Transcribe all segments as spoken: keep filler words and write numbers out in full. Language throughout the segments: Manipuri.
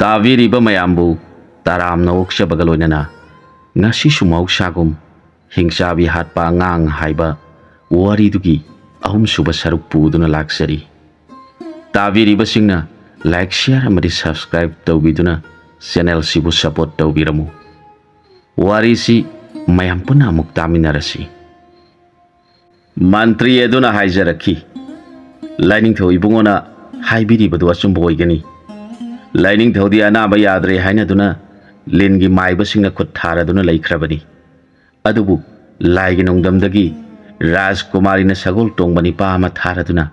ꯇꯥꯕꯤꯔꯤꯕ ꯃꯌꯥꯝꯕꯨ ꯇꯔꯥꯝꯅ ꯑꯣꯛꯆꯕꯒ ꯂꯣꯏꯅꯅ ꯉꯁꯤꯁꯨ ꯃꯍꯧꯁꯥꯒꯨꯝ ꯍꯤꯡꯆꯥꯕꯤ ꯍꯥꯠꯄ ꯑꯉꯥꯡ ꯍꯥꯏꯕ ꯋꯥꯔꯤꯗꯨꯒꯤ ꯑꯍꯨꯝꯁꯨꯕ ꯁꯔꯨꯛ ꯄꯨꯗꯨꯅ ꯂꯥꯛꯆꯔꯤ꯫ ꯇꯥꯕꯤꯔꯤꯕꯁꯤꯡꯅ like, share ꯑꯃꯗꯤ subscribe ꯇꯧꯕꯤꯗꯨꯅ channel ꯁꯤꯕꯨ support ꯇꯧꯕꯤꯔꯝꯃꯨ꯫ ꯋꯥꯔꯤꯁꯤ ꯃꯌꯥꯝ ꯄꯨꯟꯅ ꯑꯃꯨꯛ ꯇꯥꯃꯤꯟꯅꯔꯁꯤ꯫ ꯃꯟꯇ꯭ꯔꯤ ꯑꯗꯨꯅ ꯍꯥꯏꯖꯔꯛꯈꯤ, "ꯂꯥꯏꯅꯤꯡꯊꯧ ꯏꯕꯨꯡꯉꯣꯅ ꯍꯥꯏꯕꯤꯔꯤꯕꯗꯨ ꯑꯆꯨꯝꯕ ꯑꯣꯏꯒꯅꯤ꯫ ꯂꯥꯏꯅꯤꯡꯊꯧꯗꯤ ꯑꯅꯥꯕ ꯌꯥꯗ꯭ꯔꯦ ꯍꯥꯏꯅꯗꯨꯅ ꯂꯤꯟꯒꯤ ꯃꯥꯏꯕꯁꯤꯡꯅ ꯈꯨꯠ ꯊꯥꯔꯗꯨꯅ ꯂꯩꯈ꯭ꯔꯕꯅꯤ꯫ ꯑꯗꯨꯕꯨ ꯂꯥꯏꯒꯤ ꯅꯣꯡꯗꯝꯗꯒꯤ ꯔꯥꯖꯀꯨꯃꯥꯔꯤꯅ ꯁꯒꯣꯜ ꯇꯣꯡꯕ ꯅꯤꯄꯥ ꯑꯃ ꯊꯥꯔꯗꯨꯅ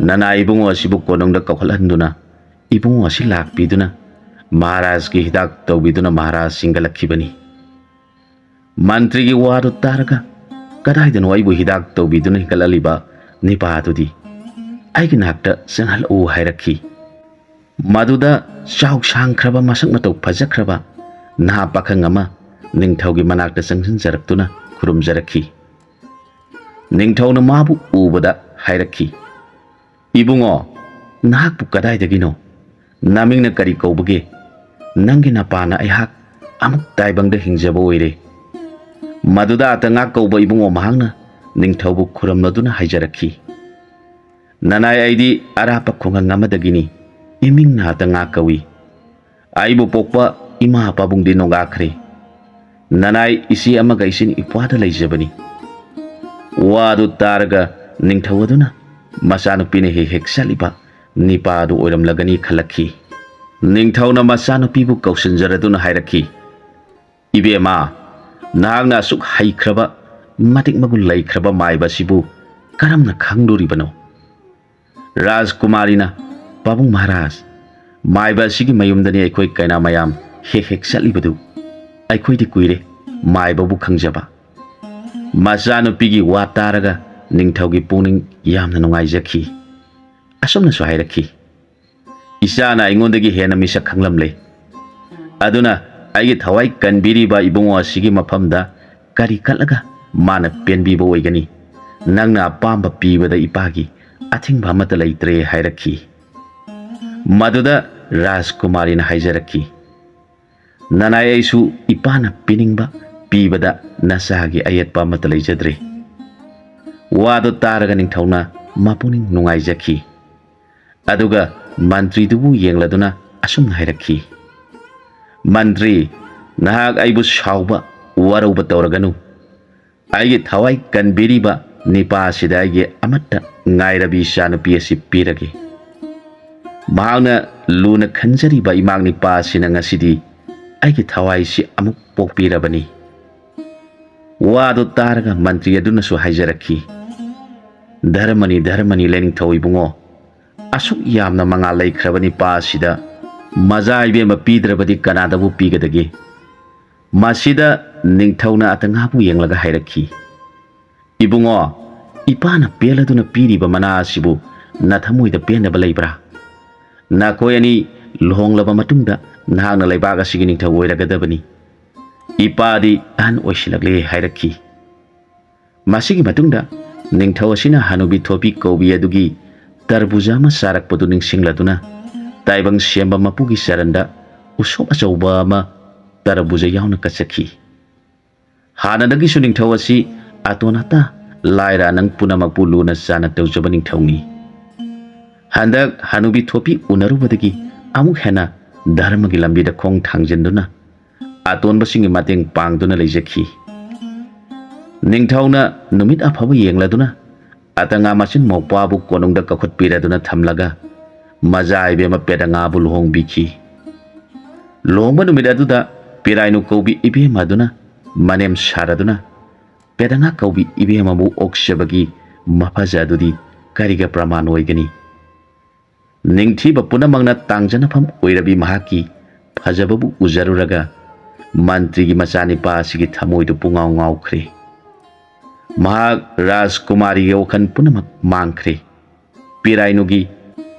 ꯅꯅꯥꯏ ꯏꯕꯨꯡꯉꯣ ꯑꯁꯤꯕꯨ ꯀꯣꯅꯨꯡꯗ ꯀꯧꯈꯠꯍꯟꯗꯨꯅ ꯏꯕꯨꯡꯉꯣ ꯑꯁꯤ ꯂꯥꯛꯄꯤꯗꯨꯅ ꯃꯍꯥꯔꯥꯖꯀꯤ ꯍꯤꯗꯥꯛ ꯇꯧꯕꯤꯗꯨꯅ ꯃꯍꯥꯔꯥꯖ ꯁꯤꯡꯒꯠꯂꯛꯈꯤꯕꯅꯤ꯫" ꯃꯟꯇ꯭ꯔꯤꯒꯤ ꯋꯥꯗꯨ ꯇꯥꯔꯒ, "ꯀꯗꯥꯏꯗꯅꯣ ꯑꯩꯕꯨ ꯍꯤꯗꯥꯛ ꯇꯧꯕꯤꯗꯨꯅ ꯍꯤꯡꯒꯠꯍꯜꯂꯤꯕ ꯅꯤꯄꯥꯗꯨꯗꯤ? ꯑꯩꯒꯤ ꯅꯥꯛꯇ ꯆꯪꯍꯜꯂꯛꯎ" ꯍꯥꯏꯔꯛꯈꯤ꯫ ꯃꯗꯨꯗ ꯆꯥꯎ ꯁꯥꯡꯈ꯭ꯔꯕ, ꯃꯁꯛ ꯃꯇꯧ ꯐꯖꯈ꯭ꯔꯕ ꯅꯍꯥ ꯄꯥꯈꯪ ꯑꯃ ꯅꯤꯡꯊꯧꯒꯤ ꯃꯅꯥꯛꯇ ꯆꯪꯁꯤꯟꯖꯔꯛꯇꯨꯅ ꯈꯨꯔꯨꯝꯖꯔꯛꯈꯤ꯫ ꯅꯤꯡꯊꯧꯅ ꯃꯥꯕꯨ ꯎꯕꯗ ꯍꯥꯏꯔꯛꯈꯤ, "ꯏꯕꯨꯡꯉꯣ, ꯅꯍꯥꯛꯄꯨ ꯀꯗꯥꯏꯗꯒꯤꯅꯣ? ꯅꯃꯤꯡꯅ ꯀꯔꯤ ꯀꯧꯕꯒꯦ? ꯅꯪꯒꯤ ꯅꯄꯥꯅ ꯑꯩꯍꯥꯛ ꯑꯃꯨꯛ ꯇꯥꯏꯕꯪꯗ ꯍꯤꯡꯖꯕ ꯑꯣꯏꯔꯦ꯫" ꯃꯗꯨꯗ ꯑꯇꯉꯥꯛ ꯀꯧꯕ ꯏꯕꯨꯡꯉꯣ ꯃꯍꯥꯛꯅ ꯅꯤꯡꯊꯧꯕꯨ ꯈꯨꯔꯨꯝꯂꯗꯨꯅ ꯍꯥꯏꯖꯔꯛꯈꯤ, "ꯅꯅꯥꯏ, ꯑꯩꯗꯤ ꯑꯔꯥꯞꯄ ꯈꯨꯡꯒꯪ ꯑꯃꯗꯒꯤꯅꯤ꯫ ꯏꯃꯤꯡꯅ ꯑꯇꯉꯥꯛ ꯀꯧꯏ꯫ ꯑꯩꯕꯨ ꯄꯣꯛꯄ ꯏꯃꯥ ꯄꯥꯕꯨꯡꯗꯤ ꯅꯣꯡꯒꯥꯈ꯭ꯔꯦ꯫ ꯅꯅꯥꯏ, ꯏꯆꯦ ꯑꯃꯒ ꯏꯆꯤꯟ ꯏꯄ꯭ꯋꯥꯗ ꯂꯩꯖꯕꯅꯤ꯫" ꯋꯥꯗꯨ ꯇꯥꯔꯒ ꯅꯤꯡꯊꯧ ꯑꯗꯨꯅ ꯃꯆꯥꯅꯨꯄꯤꯅ ꯍꯦꯛ ꯍꯦꯛ ꯆꯠꯂꯤꯕ ꯅꯤꯄꯥ ꯑꯗꯨ ꯑꯣꯏꯔꯝꯂꯒꯅꯤ ꯈꯜꯂꯛꯈꯤ꯫ ꯅꯤꯡꯊꯧꯅ ꯃꯆꯥꯅꯨꯄꯤꯕꯨ ꯀꯧꯁꯤꯟꯖꯔꯗꯨꯅ ꯍꯥꯏꯔꯛꯈꯤ, "ꯏꯕꯦꯝꯃ, ꯅꯍꯥꯛꯅ ꯑꯁꯨꯛ ꯍꯩꯈ꯭ꯔꯕ, ꯃꯇꯤꯛ ꯃꯒꯨꯟ ꯂꯩꯈ꯭ꯔꯕ ꯃꯥꯏꯕ ꯑꯁꯤꯕꯨ ꯀꯔꯝꯅ ꯈꯪꯂꯨꯔꯤꯕꯅꯣ?" ꯔꯥꯖꯀꯨꯃꯥꯔꯤꯅ, "ꯄꯥꯕꯨꯡ ꯃꯍꯥꯔꯥꯖ, ꯃꯥꯏꯕ ꯑꯁꯤꯒꯤ ꯃꯌꯨꯝꯗꯅꯤ ꯑꯩꯈꯣꯏ ꯀꯩꯅꯥ ꯃꯌꯥꯝ ꯍꯦꯛ ꯍꯦꯛ ꯆꯠꯂꯤꯕꯗꯨ꯫ ꯑꯩꯈꯣꯏꯗꯤ ꯀꯨꯏꯔꯦ ꯃꯥꯏꯕꯕꯨ ꯈꯪꯖꯕ꯫" ꯃꯆꯥꯅꯨꯄꯤꯒꯤ ꯋꯥ ꯇꯥꯔꯒ ꯅꯤꯡꯊꯧꯒꯤ ꯄꯨꯛꯅꯤꯡ ꯌꯥꯝꯅ ꯅꯨꯡꯉꯥꯏꯖꯈꯤ꯫ ꯑꯁꯨꯝꯅꯁꯨ ꯍꯥꯏꯔꯛꯈꯤ, "ꯏꯆꯥꯅ ꯑꯩꯉꯣꯟꯗꯒꯤ ꯍꯦꯟꯅ ꯃꯤꯁꯛ ꯈꯪꯂꯝꯂꯦ꯫ ꯑꯗꯨꯅ ꯑꯩꯒꯤ ꯊꯋꯥꯏ ꯀꯟꯕꯤꯔꯤꯕ ꯏꯕꯨꯡꯉꯣ ꯑꯁꯤꯒꯤ ꯃꯐꯝꯗ ꯀꯔꯤ ꯀꯠꯂꯒ ꯃꯥꯅ ꯄꯦꯟꯕꯤꯕ ꯑꯣꯏꯒꯅꯤ? ꯅꯪꯅ ꯑꯄꯥꯝꯕ ꯄꯤꯕꯗ ꯏꯄꯥꯒꯤ ꯑꯊꯤꯡꯕ ꯑꯃꯠꯇ ꯂꯩꯇ꯭ꯔꯦ" ꯍꯥꯏꯔꯛꯈꯤ꯫ ꯃꯗꯨꯗ ꯔꯥꯖꯀꯨꯃꯥꯔꯤꯅ ꯍꯥꯏꯖꯔꯛꯈꯤ, "ꯅꯅꯥꯏ, ꯑꯩꯁꯨ ꯏꯄꯥꯅ ꯄꯤꯅꯤꯡꯕ ꯄꯤꯕꯗ ꯅꯆꯥꯒꯤ ꯑꯌꯦꯠꯄ ꯑꯃꯠꯇ ꯂꯩꯖꯗ꯭ꯔꯦ"꯫ ꯋꯥꯗꯨ ꯇꯥꯔꯒ ꯅꯤꯡꯊꯧꯅ ꯃꯄꯨꯛꯅꯤꯡ ꯅꯨꯡꯉꯥꯏꯖꯈꯤ꯫ ꯑꯗꯨꯒ ꯃꯟꯇ꯭ꯔꯤꯗꯨꯕꯨ ꯌꯦꯡꯂꯗꯨꯅ ꯑꯁꯨꯝꯅ ꯍꯥꯏꯔꯛꯈꯤ, "ꯃꯟꯇ꯭ꯔꯤ, ꯅꯍꯥꯛ ꯑꯩꯕꯨ ꯁꯥꯎꯕ, ꯋꯥꯔꯧꯕ ꯇꯧꯔꯒꯅꯨ꯫ ꯑꯩꯒꯤ ꯊꯋꯥꯏ ꯀꯟꯕꯤꯔꯤꯕ ꯅꯤꯄꯥ ꯑꯁꯤꯗ ꯑꯩꯒꯤ ꯑꯃꯠꯇ ꯉꯥꯏꯔꯕꯤ ꯏꯆꯥꯅꯨꯄꯤ ꯑꯁꯤ ꯄꯤꯔꯒꯦ꯫ ꯃꯍꯥꯛꯅ ꯂꯨꯅ ꯈꯟꯖꯔꯤꯕ ꯏꯃꯥ ꯅꯤꯄꯥ ꯑꯁꯤꯅ ꯉꯁꯤꯗꯤ ꯑꯩꯒꯤ ꯊꯋꯥꯏꯁꯤ ꯑꯃꯨꯛ ꯄꯣꯛꯄꯤꯔꯕꯅꯤ"꯫ ꯋꯥꯗꯨ ꯇꯥꯔꯒ ꯃꯟꯇ꯭ꯔꯤ ꯑꯗꯨꯅꯁꯨ ꯍꯥꯏꯖꯔꯛꯈꯤ, "ꯙꯔꯃꯅꯤ, ꯙꯔꯃꯅꯤ, ꯂꯥꯏꯅꯤꯡꯊꯧ ꯏꯕꯨꯡꯉꯣ, ꯑꯁꯨꯛ ꯌꯥꯝꯅ ꯃꯉꯥꯜ ꯂꯩꯈ꯭ꯔꯕ ꯅꯤꯄꯥ ꯑꯁꯤꯗ ꯃꯖꯥ ꯏꯕꯦꯝꯃ ꯄꯤꯗ꯭ꯔꯕꯗꯤ ꯀꯅꯥꯗꯕꯨ ꯄꯤꯒꯗꯒꯦ?" ꯃꯁꯤꯗ ꯅꯤꯡꯊꯧꯅ ꯑꯇꯉꯥꯕꯨ ꯌꯦꯡꯂꯒ ꯍꯥꯏꯔꯛꯈꯤ, "ꯏꯕꯨꯡꯉꯣ, ꯏꯄꯥꯅ ꯄꯦꯜꯂꯗꯨꯅ ꯄꯤꯔꯤꯕ ꯃꯅꯥ ꯑꯁꯤꯕꯨ ꯅꯊꯃꯣꯏꯗ ꯄꯦꯟꯗꯕ ꯂꯩꯕ꯭ꯔꯥ? ꯅꯈꯣꯏ ꯑꯅꯤ ꯂꯨꯍꯣꯡꯂꯕ ꯃꯇꯨꯡꯗ ꯅꯍꯥꯛꯅ ꯂꯩꯕꯥꯛ ꯑꯁꯤꯒꯤ ꯅꯤꯡꯊꯧ ꯑꯣꯏꯔꯒꯗꯕꯅꯤ꯫ ꯏꯄꯥꯗꯤ ꯑꯍꯟ ꯑꯣꯏꯁꯤꯜꯂꯛꯂꯦ" ꯍꯥꯏꯔꯛꯈꯤ꯫ ꯃꯁꯤꯒꯤ ꯃꯇꯨꯡꯗ ꯅꯤꯡꯊꯧ ꯑꯁꯤꯅ ꯍꯅꯨꯕꯤ ꯊꯣꯄꯤ ꯀꯧꯕꯤ ꯑꯗꯨꯒꯤ ꯇꯔꯕꯨꯖ ꯑꯃ ꯆꯥꯔꯛꯄꯗꯨ ꯅꯤꯡꯁꯤꯡꯂꯗꯨꯅ ꯇꯥꯏꯕꯪ ꯁꯦꯝꯕ ꯃꯄꯨꯒꯤ ꯆꯔꯟꯗ ꯎꯁꯣꯞ ꯑꯆꯧꯕ ꯑꯃ ꯇꯔꯕꯨꯖ ꯌꯥꯎꯅ ꯀꯠꯆꯈꯤ꯫ ꯍꯥꯟꯅꯗꯒꯤꯁꯨ ꯅꯤꯡꯊꯧ ꯑꯁꯤ ꯑꯇꯣꯟ ꯑꯇꯥ, ꯂꯥꯏꯔ ꯑꯅꯪ ꯄꯨꯝꯅꯃꯛꯄꯨ ꯂꯨꯅ ꯆꯥꯟꯅ ꯇꯧꯖꯕ ꯅꯤꯡꯊꯧꯅꯤ꯫ ꯍꯟꯗꯛ ꯍꯅꯨꯕꯤ ꯊꯣꯄꯤ ꯎꯅꯔꯨꯕꯗꯒꯤ ꯑꯃꯨꯛ ꯍꯦꯟꯅ ꯙꯔꯃꯒꯤ ꯂꯝꯕꯤꯗ ꯈꯣꯡ ꯊꯥꯡꯖꯤꯟꯗꯨꯅ ꯑꯇꯣꯟꯕꯁꯤꯡꯒꯤ ꯃꯇꯦꯡ ꯄꯥꯡꯗꯨꯅ ꯂꯩꯖꯈꯤ꯫ ꯅꯤꯡꯊꯧꯅ ꯅꯨꯃꯤꯠ ꯑꯐꯕ ꯌꯦꯡꯂꯗꯨꯅ ꯑꯇꯉꯥ ꯃꯆꯤꯟ ꯃꯧꯄ꯭ꯋꯥꯕꯨ ꯀꯣꯅꯨꯡꯗ ꯀꯧꯈꯠꯄꯤꯔꯗꯨꯅ ꯊꯝꯂꯒ ꯃꯖꯥ ꯏꯕꯦꯝꯃ ꯄꯦꯗꯉꯥꯕꯨ ꯂꯨꯍꯣꯡꯕꯤꯈꯤ꯫ ꯂꯨꯍꯣꯡꯕ ꯅꯨꯃꯤꯠ ꯑꯗꯨꯗ ꯄꯤꯔꯥꯏꯅꯨ ꯀꯧꯕꯤ ꯏꯕꯦꯝꯃ ꯑꯗꯨꯅ ꯃꯅꯦꯝ ꯁꯥꯔꯗꯨꯅ ꯄꯦꯗꯉꯥ ꯀꯧꯕꯤ ꯏꯕꯦꯝꯃꯕꯨ ꯑꯣꯛꯆꯕꯒꯤ ꯃꯐꯖ ꯑꯗꯨꯗꯤ ꯀꯔꯤꯒ ꯄ꯭ꯔꯃꯥꯟ ꯑꯣꯏꯒꯅꯤ? ꯅꯤꯡꯊꯤꯕ ꯄꯨꯝꯅꯃꯛꯅ ꯇꯥꯡꯖꯅꯐꯝ ꯑꯣꯏꯔꯕꯤ ꯃꯍꯥꯛꯀꯤ ꯐꯖꯕꯕꯨ ꯎꯖꯔꯨꯔꯒ ꯃꯟꯇ꯭ꯔꯤꯒꯤ ꯃꯆꯥꯅꯤꯄꯥ ꯑꯁꯤꯒꯤ ꯊꯃꯣꯏꯗꯨ ꯄꯨꯡꯉꯥꯎ ꯉꯥꯎꯈ꯭ꯔꯦ꯫ ꯃꯍꯥꯛ ꯔꯥꯖꯀꯨꯃꯥꯔꯤꯒꯤ ꯋꯥꯈꯜ ꯄꯨꯝꯅꯃꯛ ꯃꯥꯡꯈ꯭ꯔꯦ꯫ ꯄꯤꯔꯥꯏꯅꯨꯒꯤ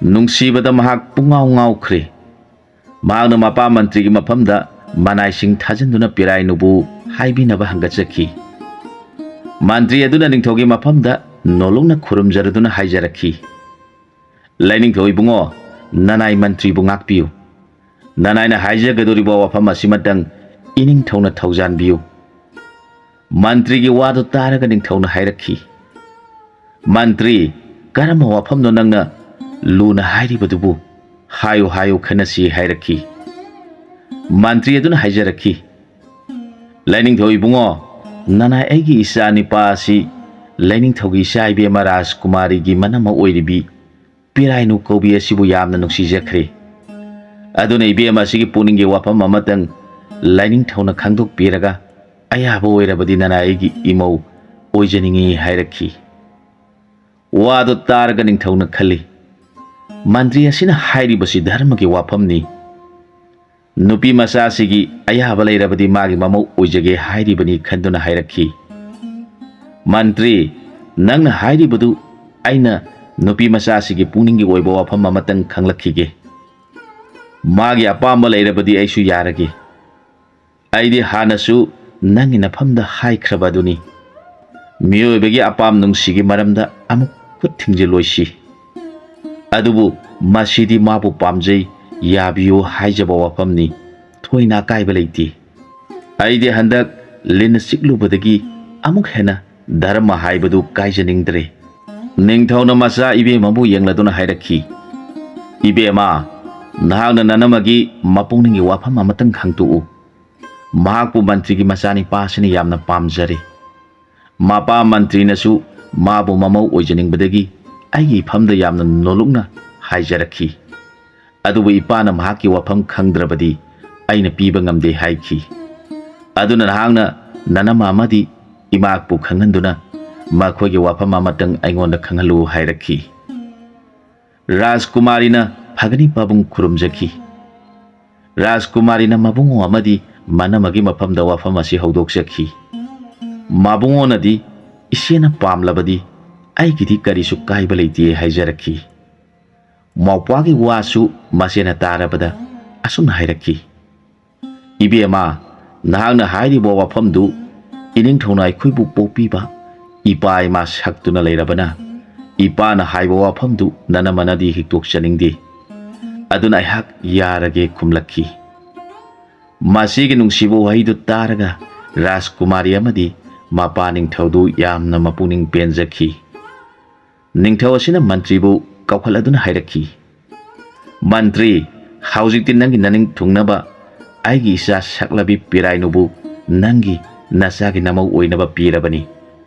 ꯅꯨꯡꯁꯤꯕꯗ ꯃꯍꯥꯛ ꯄꯨꯡꯉꯥꯎ ꯉꯥꯎꯈ꯭ꯔꯦ꯫ ꯃꯍꯥꯛꯅ ꯃꯄꯥ ꯃꯟꯇ꯭ꯔꯤꯒꯤ ꯃꯐꯝꯗ ꯃꯅꯥꯏꯁꯤꯡ ꯊꯥꯖꯤꯟꯗꯨꯅ ꯄꯤꯔꯥꯏꯅꯨꯕꯨ ꯍꯥꯏꯕꯤꯅꯕ ꯍꯪꯒꯠꯆꯈꯤ꯫ ꯃꯟꯇ꯭ꯔꯤ ꯑꯗꯨꯅ ꯅꯤꯡꯊꯧꯒꯤ ꯃꯐꯝꯗ ꯅꯣꯂꯨꯛꯅ ꯈꯨꯔꯨꯝꯖꯔꯗꯨꯅ ꯍꯥꯏꯖꯔꯛꯈꯤ, "ꯂꯥꯏꯅꯤꯡꯊꯧ ꯏꯕꯨꯡꯉꯣ, ꯅꯅꯥꯏ ꯃꯟꯇ꯭ꯔꯤꯕꯨ ꯉꯥꯛꯄꯤꯌꯨ꯫ ꯅꯅꯥꯏꯅ ꯍꯥꯏꯖꯒꯗꯧꯔꯤꯕ ꯋꯥꯐꯝ ꯑꯁꯤꯃꯇꯪ ꯏꯅꯤꯡꯊꯧꯅ ꯊꯧꯖꯥꯟꯕꯤꯌꯨ꯫ ꯃꯟꯇ꯭ꯔꯤꯒꯤ ꯋꯥꯗꯨ ꯇꯥꯔꯒ ꯅꯤꯡꯊꯧꯅ ꯍꯥꯏꯔꯛꯈꯤ, "ꯃꯟꯇ꯭ꯔꯤ, ꯀꯔꯝꯕ ꯋꯥꯐꯝꯅꯣ ꯅꯪꯅ ꯂꯨꯅ ꯍꯥꯏꯔꯤꯕꯗꯨꯕꯨ? ꯍꯥꯏꯌꯨ, ꯍꯥꯏꯌꯨ, ꯈꯟꯅꯁꯤ" ꯍꯥꯏꯔꯛꯈꯤ꯫ ꯃꯟꯇ꯭ꯔꯤ ꯑꯗꯨꯅ ꯍꯥꯏꯖꯔꯛꯈꯤ, "ꯂꯥꯏꯅꯤꯡꯊꯧ ꯏꯕꯨꯡꯉꯣ, ꯅꯅꯥꯏ ꯑꯩꯒꯤ ꯏꯆꯥ ꯅꯤꯄꯥ ꯑꯁꯤ ꯂꯥꯏꯅꯤꯡꯊꯧꯒꯤ ꯏꯆꯥ ꯏꯕꯦꯝꯃ ꯔꯥꯖꯀꯨꯃꯥꯔꯤꯒꯤ ꯃꯅꯝꯃ ꯑꯣꯏꯔꯤꯕꯤ ꯄꯤꯔꯥꯏꯅꯨ ꯀꯧꯕꯤ ꯑꯁꯤꯕꯨ ꯌꯥꯝꯅ ꯅꯨꯡꯁꯤꯖꯈ꯭ꯔꯦ꯫ ꯑꯗꯨꯅ ꯏꯕꯦꯝꯃ ꯑꯁꯤꯒꯤ ꯄꯨꯛꯅꯤꯡꯒꯤ ꯋꯥꯐꯝ ꯑꯃꯇꯪ ꯂꯥꯏꯅꯤꯡꯊꯧꯅ ꯈꯪꯗꯣꯛꯄꯤꯔꯒ ꯑꯌꯥꯕ ꯑꯣꯏꯔꯕꯗꯤ ꯅꯅꯥꯏ ꯑꯩꯒꯤ ꯏꯃꯧ ꯑꯣꯏꯖꯅꯤꯡꯏ" ꯍꯥꯏꯔꯛꯈꯤ꯫ ꯋꯥꯗꯨ ꯇꯥꯔꯒ ꯅꯤꯡꯊꯧꯅ ꯈꯜꯂꯤ, "ꯃꯟꯇ꯭ꯔꯤ ꯑꯁꯤꯅ ꯍꯥꯏꯔꯤꯕꯁꯤ ꯙꯔꯃꯒꯤ ꯋꯥꯐꯝꯅꯤ꯫ ꯅꯨꯄꯤ ꯃꯆꯥꯁꯤꯒꯤ ꯑꯌꯥꯕ ꯂꯩꯔꯕꯗꯤ ꯃꯥꯒꯤ ꯃꯃꯧ ꯑꯣꯏꯖꯒꯦ ꯍꯥꯏꯔꯤꯕꯅꯤ" ꯈꯟꯗꯨꯅ ꯍꯥꯏꯔꯛꯈꯤ, "ꯃꯟꯇ꯭ꯔꯤ, ꯅꯪꯅ ꯍꯥꯏꯔꯤꯕꯗꯨ ꯑꯩꯅ ꯅꯨꯄꯤ ꯃꯆꯥꯁꯤꯒꯤ ꯄꯨꯛꯅꯤꯡꯒꯤ ꯑꯣꯏꯕ ꯋꯥꯐꯝ ꯑꯃꯇꯪ ꯈꯪꯂꯛꯈꯤꯒꯦ꯫ ꯃꯥꯒꯤ ꯑꯄꯥꯝꯕ ꯂꯩꯔꯕꯗꯤ ꯑꯩꯁꯨ ꯌꯥꯔꯒꯦ꯫ ꯑꯩꯗꯤ ꯍꯥꯟꯅꯁꯨ ꯅꯪꯒꯤ ꯅꯐꯝꯗ ꯍꯥꯏꯈ꯭ꯔꯕ ꯑꯗꯨꯅꯤ, ꯃꯤꯑꯣꯏꯕꯒꯤ ꯑꯄꯥꯝ ꯅꯨꯡꯁꯤꯒꯤ ꯃꯔꯝꯗ ꯑꯃꯨꯛ ꯈꯨꯠ ꯊꯤꯡꯖꯤꯜꯂꯣꯏꯁꯤ꯫ ꯑꯗꯨꯕꯨ ꯃꯁꯤꯗꯤ ꯃꯥꯕꯨ ꯄꯥꯝꯖꯩ, ꯌꯥꯕꯤꯌꯨ ꯍꯥꯏꯖꯕ ꯋꯥꯐꯝꯅꯤ, ꯊꯣꯏꯅ ꯑꯀꯥꯏꯕ ꯂꯩꯇꯦ꯫ ꯑꯩꯗꯤ ꯍꯟꯗꯛ ꯂꯤꯟꯅ ꯆꯤꯛꯂꯨꯕꯗꯒꯤ ꯑꯃꯨꯛ ꯍꯦꯟꯅ ꯙꯔꯃ ꯍꯥꯏꯕꯗꯨ ꯀꯥꯏꯖꯅꯤꯡꯗ꯭ꯔꯦ"꯫ ꯅꯤꯡꯊꯧꯅ ꯃꯆꯥ ꯏꯕꯦꯝꯃꯕꯨ ꯌꯦꯡꯂꯗꯨꯅ ꯍꯥꯏꯔꯛꯈꯤ, "ꯏꯕꯦꯝꯃ, ꯅꯍꯥꯛꯅ ꯅꯅꯝꯃꯒꯤ ꯃꯄꯨꯛꯅꯤꯡꯒꯤ ꯋꯥꯐꯝ ꯑꯃꯇꯪ ꯈꯪꯗꯣꯛꯎ꯫ ꯃꯍꯥꯛꯄꯨ ꯃꯟꯇ꯭ꯔꯤꯒꯤ ꯃꯆꯥꯅꯤꯄꯥ ꯑꯁꯤꯅ ꯌꯥꯝꯅ ꯄꯥꯝꯖꯔꯦ꯫ ꯃꯄꯥ ꯃꯟꯇ꯭ꯔꯤꯅꯁꯨ ꯃꯥꯕꯨ ꯃꯃꯧ ꯑꯣꯏꯖꯅꯤꯡꯕꯗꯒꯤ ꯑꯩꯒꯤ ꯏꯐꯝꯗ ꯌꯥꯝꯅ ꯅꯣꯂꯨꯛꯅ ꯍꯥꯏꯖꯔꯛꯈꯤ꯫ ꯑꯗꯨꯕꯨ ꯏꯄꯥꯅ ꯃꯍꯥꯛꯀꯤ ꯋꯥꯐꯝ ꯈꯪꯗ꯭ꯔꯕꯗꯤ ꯑꯩꯅ ꯄꯤꯕ ꯉꯝꯗꯦ ꯍꯥꯏꯈꯤ꯫ ꯑꯗꯨꯅ ꯅꯍꯥꯛꯅ ꯅꯅꯝꯃ ꯑꯃꯗꯤ ꯏꯃꯥꯄꯨ ꯈꯪꯍꯟꯗꯨꯅ ꯃꯈꯣꯏꯒꯤ ꯋꯥꯐꯝ ꯑꯃꯇꯪ ꯑꯩꯉꯣꯟꯗ ꯈꯪꯍꯜꯂꯨ" ꯍꯥꯏꯔꯛꯈꯤ꯫ ꯔꯥꯖꯀꯨꯃꯥꯔꯤꯅ ꯐꯒꯅꯤ ꯄꯥꯕꯨꯡ ꯈꯨꯔꯨꯝꯖꯈꯤ꯫ ꯔꯥꯖꯀꯨꯃꯥꯔꯤꯅ ꯃꯕꯨꯡꯉꯣ ꯑꯃꯗꯤ ꯃꯅꯝꯃꯒꯤ ꯃꯐꯝꯗ ꯋꯥꯐꯝ ꯑꯁꯤ ꯍꯧꯗꯣꯛꯆꯈꯤ꯫ ꯃꯕꯨꯡꯉꯣꯅꯗꯤ, "ꯏꯆꯦꯅ ꯄꯥꯝꯂꯕꯗꯤ ꯑꯩꯒꯤꯗꯤ ꯀꯔꯤꯁꯨ ꯀꯥꯏꯕ ꯂꯩꯇꯦ" ꯍꯥꯏꯖꯔꯛꯈꯤ꯫ ꯃꯧꯄ꯭ꯋꯥꯒꯤ ꯋꯥꯁꯨ ꯃꯆꯦꯅ ꯇꯥꯔꯕꯗ ꯑꯁꯨꯝꯅ ꯍꯥꯏꯔꯛꯈꯤ, "ꯏꯕꯦꯝꯃ, ꯅꯍꯥꯛꯅ ꯍꯥꯏꯔꯤꯕ ꯋꯥꯐꯝꯗꯨ ꯏꯅꯤꯡꯊꯧꯅ ꯑꯩꯈꯣꯏꯕꯨ ꯄꯣꯛꯄꯤꯕ ꯏꯄꯥ ꯏꯃꯥ ꯁꯛꯇꯨꯅ ꯂꯩꯔꯕꯅ, ꯏꯄꯥꯅ ꯍꯥꯏꯕ ꯋꯥꯐꯝꯗꯨ ꯅꯅꯝꯃꯅꯗꯤ ꯍꯤꯛꯇꯣꯛꯆꯅꯤꯡꯗꯦ꯫ ꯑꯗꯨꯅ ꯑꯩꯍꯥꯛ "ꯌꯥꯔꯒꯦ" ꯈꯨꯝꯂꯛꯈꯤ꯫ ꯃꯁꯤꯒꯤ ꯅꯨꯡꯁꯤꯕ ꯋꯥꯍꯩꯗꯨ ꯇꯥꯔꯒ ꯔꯥꯖꯀꯨꯃꯥꯔꯤ ꯑꯃꯗꯤ ꯃꯄꯥ ꯅꯤꯡꯊꯧꯗꯨ ꯌꯥꯝꯅ ꯃꯄꯨꯛꯅꯤꯡ ꯄꯦꯟꯖꯈꯤ꯫ ꯅꯤꯡꯊꯧ ꯑꯁꯤꯅ ꯃꯟꯇ꯭ꯔꯤꯕꯨ ꯀꯧꯈꯠꯂꯗꯨꯅ ꯍꯥꯏꯔꯛꯈꯤ, "ꯃꯟꯇ꯭ꯔꯤ, ꯍꯧꯖꯤꯛꯇꯤ ꯅꯪꯒꯤ ꯅꯅꯤꯡ ꯊꯨꯡꯅꯕ ꯑꯩꯒꯤ ꯏꯆꯥ ꯁꯛꯂꯕꯤ ꯄꯤꯔꯥꯏꯅꯨꯕꯨ ꯅꯪꯒꯤ ꯅꯆꯥꯒꯤ ꯅꯃꯧ ꯑꯣꯏꯅꯕ ꯄꯤꯔꯕꯅꯤ꯫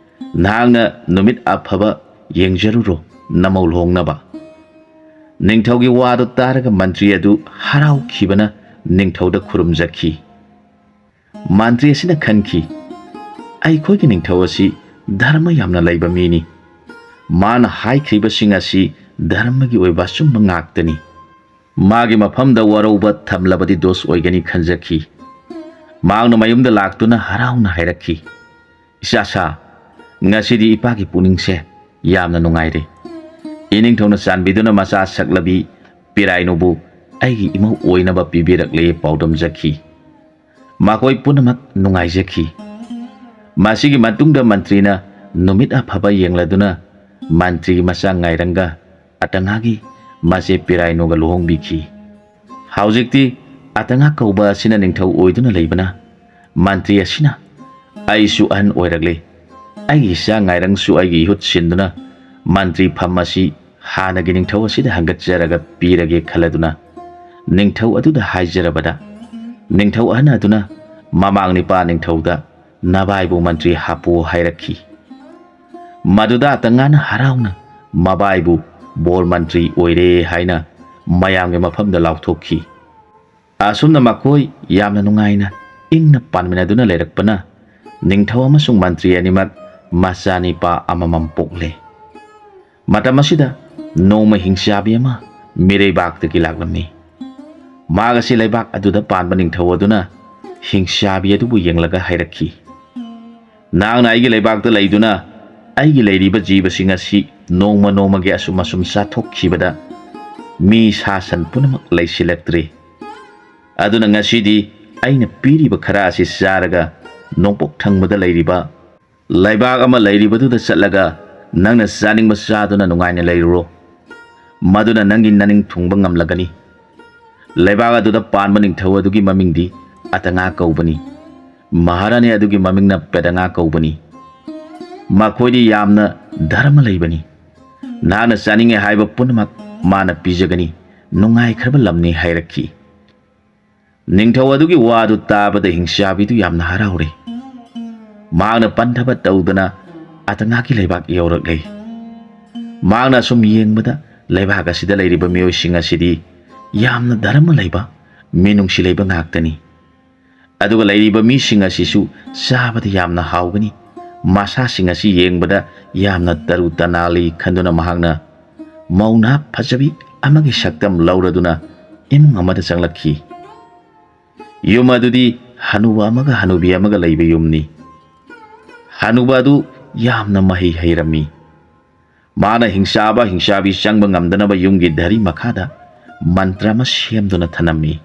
ꯅꯍꯥꯛꯅ ꯅꯨꯃꯤꯠ ꯑꯐꯕ ꯌꯦꯡꯖꯔꯨꯔꯣ ꯅꯃꯧ ꯂꯨꯍꯣꯡꯅꯕ"꯫ ꯅꯤꯡꯊꯧꯒꯤ ꯋꯥꯗꯨ ꯇꯥꯔꯒ ꯃꯟꯇ꯭ꯔꯤ ꯑꯗꯨ ꯍꯔꯥꯎꯈꯤꯕꯅ ꯅꯤꯡꯊꯧꯗ ꯈꯨꯔꯨꯝꯖꯈꯤ꯫ ꯃꯟꯇ꯭ꯔꯤ ꯑꯁꯤꯅ ꯈꯟꯈꯤ, "ꯑꯩꯈꯣꯏꯒꯤ ꯅꯤꯡꯊꯧ ꯑꯁꯤ ꯙꯔꯃ ꯌꯥꯝꯅ ꯂꯩꯕ ꯃꯤꯅꯤ꯫ ꯃꯥꯅ ꯍꯥꯏꯈ꯭ꯔꯤꯕꯁꯤꯡ ꯑꯁꯤ ꯙꯔꯃꯒꯤ ꯑꯣꯏꯕ ꯑꯆꯨꯝꯕ ꯉꯥꯛꯇꯅꯤ꯫ ꯃꯥꯒꯤ ꯃꯐꯝꯗ ꯋꯥꯔꯧꯕ ꯊꯝꯂꯕꯗꯤ ꯗꯣꯁ ꯑꯣꯏꯒꯅꯤ" ꯈꯟꯖꯈꯤ꯫ ꯃꯍꯥꯛꯅ ꯃꯌꯨꯝꯗ ꯂꯥꯛꯇꯨꯅ ꯍꯔꯥꯎꯅ ꯍꯥꯏꯔꯛꯈꯤ, "ꯏꯆꯥꯁꯥ, ꯉꯁꯤꯗꯤ ꯏꯄꯥꯒꯤ ꯄꯨꯛꯅꯤꯡꯁꯦ ꯌꯥꯝꯅ ꯅꯨꯡꯉꯥꯏꯔꯦ꯫ ꯏꯅꯤꯡꯊꯧꯅ ꯆꯥꯟꯕꯤꯗꯨꯅ ꯃꯆꯥ ꯁꯛꯂꯕꯤ ꯄꯤꯔꯥꯏꯅꯨꯕꯨ ꯑꯩꯒꯤ ꯏꯃꯧ ꯑꯣꯏꯅꯕ ꯄꯤꯕꯤꯔꯛꯂꯦ" ꯄꯥꯎꯗꯝꯖꯈꯤ꯫ ꯃꯈꯣꯏ ꯄꯨꯝꯅꯃꯛ ꯅꯨꯡꯉꯥꯏꯖꯈꯤ꯫ ꯃꯁꯤꯒꯤ ꯃꯇꯨꯡꯗ ꯃꯟꯇ꯭ꯔꯤꯅ ꯅꯨꯃꯤꯠ ꯑꯐꯕ ꯌꯦꯡꯂꯗꯨꯅ ꯃꯟꯇ꯭ꯔꯤꯒꯤ ꯃꯆꯥ ꯉꯥꯏꯔꯪꯒ ꯑꯇꯉꯥꯒꯤ ꯃꯆꯦ ꯄꯤꯔꯥꯏꯅꯨꯒ ꯂꯨꯍꯣꯡꯕꯤꯈꯤ꯫ ꯍꯧꯖꯤꯛꯇꯤ ꯑꯇꯉꯥ ꯀꯧꯕ ꯑꯁꯤꯅ ꯅꯤꯡꯊꯧ ꯑꯣꯏꯗꯨꯅ ꯂꯩꯕꯅ ꯃꯟꯇ꯭ꯔꯤ ꯑꯁꯤꯅ "ꯑꯩꯁꯨ ꯑꯍꯟ ꯑꯣꯏꯔꯛꯂꯦ, ꯑꯩꯒꯤ ꯏꯆꯥ ꯉꯥꯏꯔꯪꯁꯨ ꯑꯩꯒꯤ ꯏꯍꯨꯠ ꯁꯤꯟꯗꯨꯅ ꯃꯟꯇ꯭ꯔꯤ ꯐꯝ ꯑꯁꯤ ꯍꯥꯟꯅꯒꯤ ꯅꯤꯡꯊꯧ ꯑꯁꯤꯗ ꯍꯪꯒꯠꯆꯔꯒ ꯄꯤꯔꯒꯦ" ꯈꯜꯂꯗꯨꯅ ꯅꯤꯡꯊꯧ ꯑꯗꯨꯗ ꯍꯥꯏꯖꯔꯕꯗ, ꯅꯤꯡꯊꯧ ꯑꯍꯟ ꯑꯗꯨꯅ ꯃꯃꯥꯡ ꯅꯤꯄꯥ ꯅꯤꯡꯊꯧꯗ "ꯅꯕꯥꯏꯕꯨ ꯃꯟꯇ꯭ꯔꯤ ꯍꯥꯞꯄꯨ" ꯍꯥꯏꯔꯛꯈꯤ꯫ ꯃꯗꯨꯗ ꯑꯇꯉꯥꯅ ꯍꯔꯥꯎꯅ ꯃꯕꯥꯏꯕꯨ ꯕꯣꯔ ꯃꯟꯇ꯭ꯔꯤ ꯑꯣꯏꯔꯦ ꯍꯥꯏꯅ ꯃꯌꯥꯝꯒꯤ ꯃꯐꯝꯗ ꯂꯥꯎꯊꯣꯛꯈꯤ꯫ ꯑꯁꯨꯝꯅ ꯃꯈꯣꯏ ꯌꯥꯝꯅ ꯅꯨꯡꯉꯥꯏꯅ ꯏꯪꯅ ꯄꯥꯟꯃꯤꯟꯅꯗꯨꯅ ꯂꯩꯔꯛꯄꯅ ꯅꯤꯡꯊꯧ ꯑꯃꯁꯨꯡ ꯃꯟꯇ꯭ꯔꯤ ꯑꯅꯤꯃꯛ ꯃꯆꯥꯅꯤꯄꯥ ꯑꯃꯃꯝ ꯄꯣꯛꯂꯦ꯫ ꯃꯇꯝ ꯑꯁꯤꯗ ꯅꯣꯡꯃ ꯍꯤꯡꯆꯥꯕꯤ ꯑꯃ ꯃꯤꯔꯩꯕꯥꯛꯇꯒꯤ ꯂꯥꯛꯂꯝꯃꯤ꯫ ꯃꯍꯥꯛ ꯑꯁꯤ ꯂꯩꯕꯥꯛ ꯑꯗꯨꯗ ꯄꯥꯟꯕ ꯅꯤꯡꯊꯧ ꯑꯗꯨꯅ ꯍꯤꯡꯆꯥꯕꯤ ꯑꯗꯨꯕꯨ ꯌꯦꯡꯂꯒ ꯍꯥꯏꯔꯛꯈꯤ, "ꯅꯍꯥꯛꯅ ꯑꯩꯒꯤ ꯂꯩꯕꯥꯛꯇ ꯂꯩꯗꯨꯅ ꯑꯩꯒꯤ ꯂꯩꯔꯤꯕ ꯖꯤꯕꯁꯤꯡ ꯑꯁꯤ ꯅꯣꯡꯃ ꯅꯣꯡꯃꯒꯤ ꯑꯁꯨꯝ ꯑꯁꯨꯝ ꯆꯥꯊꯣꯛꯈꯤꯕꯗ ꯃꯤ ꯁꯥ ꯁꯟ ꯄꯨꯝꯅꯃꯛ ꯂꯩꯁꯤꯜꯂꯛꯇ꯭ꯔꯦ꯫ ꯑꯗꯨꯅ ꯉꯁꯤꯗꯤ ꯑꯩꯅ ꯄꯤꯔꯤꯕ ꯈꯔ ꯑꯁꯤ ꯆꯥꯔꯒ ꯅꯣꯡꯄꯣꯛ ꯊꯪꯕꯗ ꯂꯩꯔꯤꯕ ꯂꯩꯕꯥꯛ ꯑꯃ ꯂꯩꯔꯤꯕꯗꯨꯗ ꯆꯠꯂꯒ ꯅꯪꯅ ꯆꯥꯅꯤꯡꯕ ꯆꯥꯗꯨꯅ ꯅꯨꯡꯉꯥꯏꯅ ꯂꯩꯔꯨꯔꯣ꯫ ꯃꯗꯨꯅ ꯅꯪꯒꯤ ꯅꯅꯤꯡ ꯊꯨꯡꯕ ꯉꯝꯂꯒꯅꯤ꯫ ꯂꯩꯕꯥꯛ ꯑꯗꯨꯗ ꯄꯥꯟꯕ ꯅꯤꯡꯊꯧ ꯑꯗꯨꯒꯤ ꯃꯃꯤꯡꯗꯤ ꯑꯇꯉꯥ ꯀꯧꯕꯅꯤ꯫ ꯃꯍꯥꯔꯥꯅꯤ ꯑꯗꯨꯒꯤ ꯃꯃꯤꯡꯅ ꯄꯦꯗꯉꯥ ꯀꯧꯕꯅꯤ꯫ ꯃꯈꯣꯏꯗꯤ ꯌꯥꯝꯅ ꯙꯔꯃ ꯂꯩꯕꯅꯤ꯫ ꯅꯍꯥꯛꯅ ꯆꯥꯅꯤꯡꯉꯦ ꯍꯥꯏꯕ ꯄꯨꯝꯅꯃꯛ ꯃꯥꯅ ꯄꯤꯖꯒꯅꯤ꯫ ꯅꯨꯡꯉꯥꯏꯈ꯭ꯔꯕ ꯂꯝꯅꯤ ꯍꯥꯏꯔꯛꯈꯤ꯫ ꯅꯤꯡꯊꯧ ꯑꯗꯨꯒꯤ ꯋꯥꯗꯨ ꯇꯥꯕꯗ ꯍꯤꯡꯆꯥꯕꯤꯗꯨ ꯌꯥꯝꯅ ꯍꯔꯥꯎꯔꯦ꯫ ꯃꯍꯥꯛꯅ ꯄꯟꯊꯕ ꯇꯧꯗꯅ ꯑꯇꯉꯥꯒꯤ ꯂꯩꯕꯥꯛ ꯌꯧꯔꯛꯂꯦ꯫ ꯃꯍꯥꯛꯅ ꯑꯁꯨꯝ ꯌꯦꯡꯕꯗ ꯂꯩꯕꯥꯛ ꯑꯁꯤꯗ ꯂꯩꯔꯤꯕ ꯃꯤꯑꯣꯏꯁꯤꯡ ꯑꯁꯤꯗꯤ ꯌꯥꯝꯅ ꯙꯔꯃ ꯂꯩꯕ, ꯃꯤꯅꯨꯡꯁꯤ ꯂꯩꯕ ꯉꯥꯛꯇꯅꯤ꯫ ꯑꯗꯨꯒ ꯂꯩꯔꯤꯕ ꯃꯤꯁꯤꯡ ꯑꯁꯤꯁꯨ ꯆꯥꯕꯗ ꯌꯥꯝꯅ ꯍꯥꯎꯒꯅꯤ꯫ ꯃꯁꯥꯁꯤꯡ ꯑꯁꯤ ꯌꯦꯡꯕꯗ ꯌꯥꯝꯅ ꯇꯔꯨ ꯇꯅꯥꯜꯂꯤ ꯈꯟꯗꯨꯅ ꯃꯍꯥꯛꯅ ꯃꯧ ꯅꯍꯥ ꯐꯖꯕꯤ ꯑꯃꯒꯤ ꯁꯛꯇꯝ ꯂꯧꯔꯗꯨꯅ ꯏꯃꯨꯡ ꯑꯃꯗ ꯆꯪꯂꯛꯈꯤ꯫ ꯌꯨꯝ ꯑꯗꯨꯗꯤ ꯍꯅꯨꯕ ꯑꯃꯒ ꯍꯅꯨꯕꯤ ꯑꯃꯒ ꯂꯩꯕ ꯌꯨꯝꯅꯤ꯫ ꯍꯅꯨꯕ ꯑꯗꯨ ꯌꯥꯝꯅ ꯃꯍꯩ ꯍꯩꯔꯝꯃꯤ꯫ ꯃꯥꯅ ꯍꯤꯡꯆꯥꯕ ꯍꯤꯡꯆꯥꯕꯤ ꯆꯪꯕ ꯉꯝꯗꯅꯕ ꯌꯨꯝꯒꯤ ꯙꯔꯤ ꯃꯈꯥꯗ ꯃꯟꯇ꯭ꯔ ꯑꯃ ꯁꯦꯝꯗꯨꯅ ꯊꯅꯝꯃꯤ꯫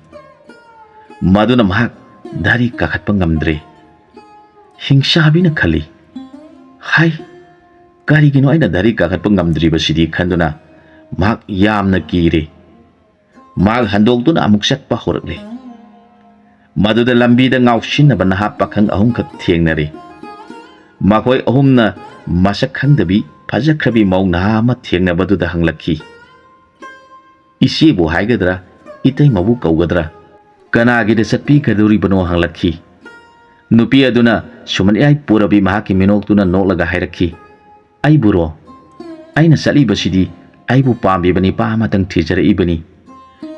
ꯃꯗꯨꯅ ꯃꯍꯥꯛ ꯙꯔꯤ ꯀꯥꯈꯠꯄ ꯉꯝꯗ꯭ꯔꯦ꯫ ꯍꯤꯡꯆꯥꯕꯤꯅ ꯈꯜꯂꯤ, "ꯍꯥꯏ, ꯀꯔꯤꯒꯤꯅꯣ ꯑꯩꯅ ꯙꯔꯤ ꯀꯥꯈꯠꯄ ꯉꯝꯗ꯭ꯔꯤꯕꯁꯤꯗꯤ?" ꯈꯟꯗꯨꯅ ꯃꯍꯥꯛ ꯌꯥꯝꯅ ꯀꯤꯔꯦ꯫ ꯃꯍꯥꯛ ꯍꯟꯗꯣꯛꯇꯨꯅ ꯑꯃꯨꯛ ꯆꯠꯄ ꯍꯧꯔꯛꯂꯦ꯫ ꯃꯗꯨꯗ ꯂꯝꯕꯤꯗ ꯉꯥꯎꯁꯤꯟꯅꯕ ꯅꯍꯥ ꯄꯥꯈꯪ ꯑꯍꯨꯝꯈꯛ ꯊꯦꯡꯅꯔꯦ꯫ ꯃꯈꯣꯏ ꯑꯍꯨꯝꯅ ꯃꯁꯛ ꯈꯪꯗꯕꯤ ꯐꯖꯈ꯭ꯔꯕꯤ ꯃꯧ ꯅꯍꯥ ꯑꯃ ꯊꯦꯡꯅꯕꯗꯨꯗ ꯍꯪꯂꯛꯈꯤ, "ꯏꯆꯦꯕꯨ ꯍꯥꯏꯒꯗ꯭ꯔꯥ, ꯏꯇꯩꯃꯕꯨ ꯀꯧꯒꯗ꯭ꯔꯥ? ꯀꯅꯥꯒꯤꯗ ꯆꯠꯄꯤꯒꯗꯧꯔꯤꯕꯅꯣ?" ꯍꯪꯂꯛꯈꯤ꯫ ꯅꯨꯄꯤ ꯑꯗꯨꯅ ꯁꯨꯃꯟꯌꯥꯏ ꯄꯨꯔꯕꯤ ꯃꯍꯥꯛꯀꯤ ꯃꯤꯅꯣꯛꯇꯨꯅ ꯅꯣꯛꯂꯒ ꯍꯥꯏꯔꯛꯈꯤ, "ꯑꯩꯕꯨꯔꯣ? ꯑꯩꯅ ꯆꯠꯂꯤꯕꯁꯤꯗꯤ ꯑꯩꯕꯨ ꯄꯥꯝꯕꯤꯕ ꯅꯤꯄꯥ ꯑꯃꯇꯪ ꯊꯤꯖꯔꯛꯏꯕꯅꯤ꯫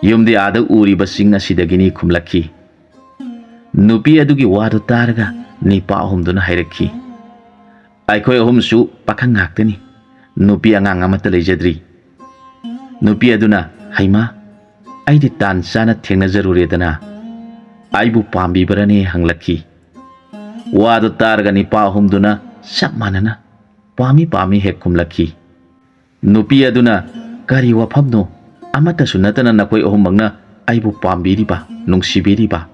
ꯌꯨꯝꯗꯤ ꯑꯥꯗ ꯎꯔꯤꯕ ꯆꯤꯡ ꯑꯁꯤꯗꯒꯤꯅꯤ" ꯈꯨꯝꯂꯛꯈꯤ꯫ ꯅꯨꯄꯤ ꯑꯗꯨꯒꯤ ꯋꯥꯗꯨ ꯇꯥꯔꯒ ꯅꯤꯄꯥ ꯑꯍꯨꯝꯗꯨꯅ ꯍꯥꯏꯔꯛꯈꯤ, "ꯑꯩꯈꯣꯏ ꯑꯍꯨꯝꯁꯨ ꯄꯥꯈꯪ ꯉꯥꯛꯇꯅꯤ꯫ ꯅꯨꯄꯤ ꯑꯉꯥꯡ ꯑꯃꯠꯇ ꯂꯩꯖꯗ꯭ꯔꯤ꯫" ꯅꯨꯄꯤ ꯑꯗꯨꯅ, "ꯍꯩꯃꯥ, ꯑꯩꯗꯤ ꯇꯥꯟ ꯆꯥꯅ ꯊꯦꯡꯅꯖꯔꯨꯔꯦꯗꯅ꯫ ꯑꯩꯕꯨ ꯄꯥꯝꯕꯤꯕ꯭ꯔꯅꯦ?" ꯍꯪꯂꯛꯈꯤ꯫ ꯋꯥꯗꯨ ꯇꯥꯔꯒ ꯅꯤꯄꯥ ꯑꯍꯨꯝꯗꯨꯅ ꯆꯞ ꯃꯥꯟꯅꯅ "ꯄꯥꯝꯃꯤ, ꯄꯥꯝꯃꯤ" ꯍꯦꯛ ꯈꯨꯝꯂꯛꯈꯤ꯫ ꯅꯨꯄꯤ ꯑꯗꯨꯅ, "ꯀꯔꯤ ꯋꯥꯐꯝꯅꯣ? ꯑꯃꯠꯇꯁꯨ ꯅꯠꯇꯅ ꯅꯈꯣꯏ ꯑꯍꯨꯝꯃꯛꯅ ꯑꯩꯕꯨ ꯄꯥꯝꯕꯤꯔꯤꯕ, ꯅꯨꯡꯁꯤꯕꯤꯔꯤꯕ꯫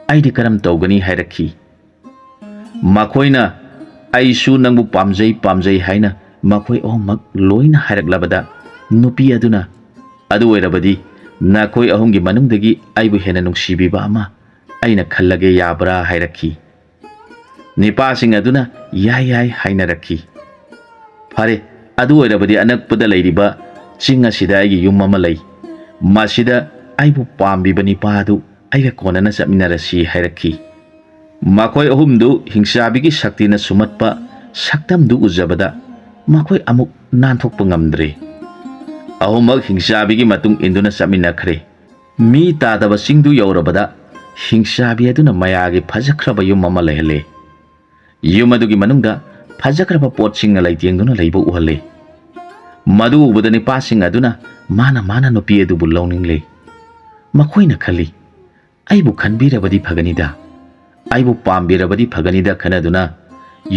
ꯑꯩꯗꯤ ꯀꯔꯝ ꯇꯧꯒꯅꯤ?" ꯍꯥꯏꯔꯛꯈꯤ꯫ ꯃꯈꯣꯏꯅ "ꯑꯩꯁꯨ ꯅꯪꯕꯨ ꯄꯥꯝꯖꯩ, ꯄꯥꯝꯖꯩ" ꯍꯥꯏꯅ ꯃꯈꯣꯏ ꯑꯍꯨꯝꯃꯛ ꯂꯣꯏꯅ ꯍꯥꯏꯔꯛꯂꯕꯗ, ꯅꯨꯄꯤ ꯑꯗꯨꯅ, "ꯑꯗꯨ ꯑꯣꯏꯔꯕꯗꯤ "ꯅꯈꯣꯏ ꯑꯍꯨꯝꯒꯤ ꯃꯅꯨꯡꯗꯒꯤ ꯑꯩꯕꯨ ꯍꯦꯟꯅ ꯅꯨꯡꯁꯤꯕꯤꯕ ꯑꯃ ꯑꯩꯅ ꯈꯜꯂꯒꯦ, ꯌꯥꯕ꯭ꯔꯥ?" ꯍꯥꯏꯔꯛꯈꯤ꯫ ꯅꯤꯄꯥꯁꯤꯡ ꯑꯗꯨꯅ "ꯌꯥꯏ, ꯌꯥꯏ" ꯍꯥꯏꯅꯔꯛꯈꯤ꯫ "ꯐꯔꯦ, ꯑꯗꯨ ꯑꯣꯏꯔꯕꯗꯤ ꯑꯅꯛꯄꯗ ꯂꯩꯔꯤꯕ ꯆꯤꯡ ꯑꯁꯤꯗ ꯑꯩꯒꯤ ꯌꯨꯝ ꯑꯃ ꯂꯩ꯫ ꯃꯁꯤꯗ ꯑꯩꯕꯨ ꯄꯥꯝꯕꯤꯕ ꯅꯤꯄꯥ ꯑꯗꯨ ꯑꯩꯒ ꯀꯣꯟꯅꯅ ꯆꯠꯃꯤꯟꯅꯔꯁꯤ" ꯍꯥꯏꯔꯛꯈꯤ꯫ ꯃꯈꯣꯏ ꯑꯍꯨꯝꯗꯨ ꯍꯤꯡꯆꯥꯕꯤꯒꯤ ꯁꯛꯇꯤꯅ ꯁꯨꯝꯍꯠꯄ ꯁꯛꯇꯝꯗꯨ ꯎꯖꯕꯗ ꯃꯈꯣꯏ ꯑꯃꯨꯛ ꯅꯥꯟꯊꯣꯛꯄ ꯉꯝꯗ꯭ꯔꯦ꯫ ꯑꯍꯨꯝꯃꯛ ꯍꯤꯡꯆꯥꯕꯤꯒꯤ ꯃꯇꯨꯡ ꯏꯟꯗꯨꯅ ꯆꯠꯃꯤꯟꯅꯈ꯭ꯔꯦ꯫ ꯃꯤ ꯇꯥꯗꯕ ꯆꯤꯡꯗꯨ ꯌꯧꯔꯕꯗ ꯍꯤꯡꯆꯥꯕꯤ ꯑꯗꯨꯅ ꯃꯌꯥꯒꯤ ꯐꯖꯈ꯭ꯔꯕ ꯌꯨꯝ ꯑꯃ ꯂꯩꯍꯜꯂꯦ꯫ ꯌꯨꯝ ꯑꯗꯨꯒꯤ ꯃꯅꯨꯡꯗ ꯐꯖꯈ꯭ꯔꯕ ꯄꯣꯠꯁꯤꯡꯅ ꯂꯩꯇꯦꯡꯗꯨꯅ ꯂꯩꯕ ꯎꯍꯜꯂꯦ꯫ ꯃꯗꯨ ꯎꯕꯗ ꯅꯤꯄꯥꯁꯤꯡ ꯑꯗꯨꯅ ꯃꯥꯅ ꯃꯥꯅ ꯅꯨꯄꯤ ꯑꯗꯨꯕꯨ ꯂꯧꯅꯤꯡꯂꯦ꯫ ꯃꯈꯣꯏꯅ ꯈꯜꯂꯤ, "ꯑꯩꯕꯨ ꯈꯟꯕꯤꯔꯕꯗꯤ ꯐꯒꯅꯤꯗ, ꯑꯩꯕꯨ ꯄꯥꯝꯕꯤꯔꯕꯗꯤ ꯐꯒꯅꯤꯗ" ꯈꯟꯅꯗꯨꯅ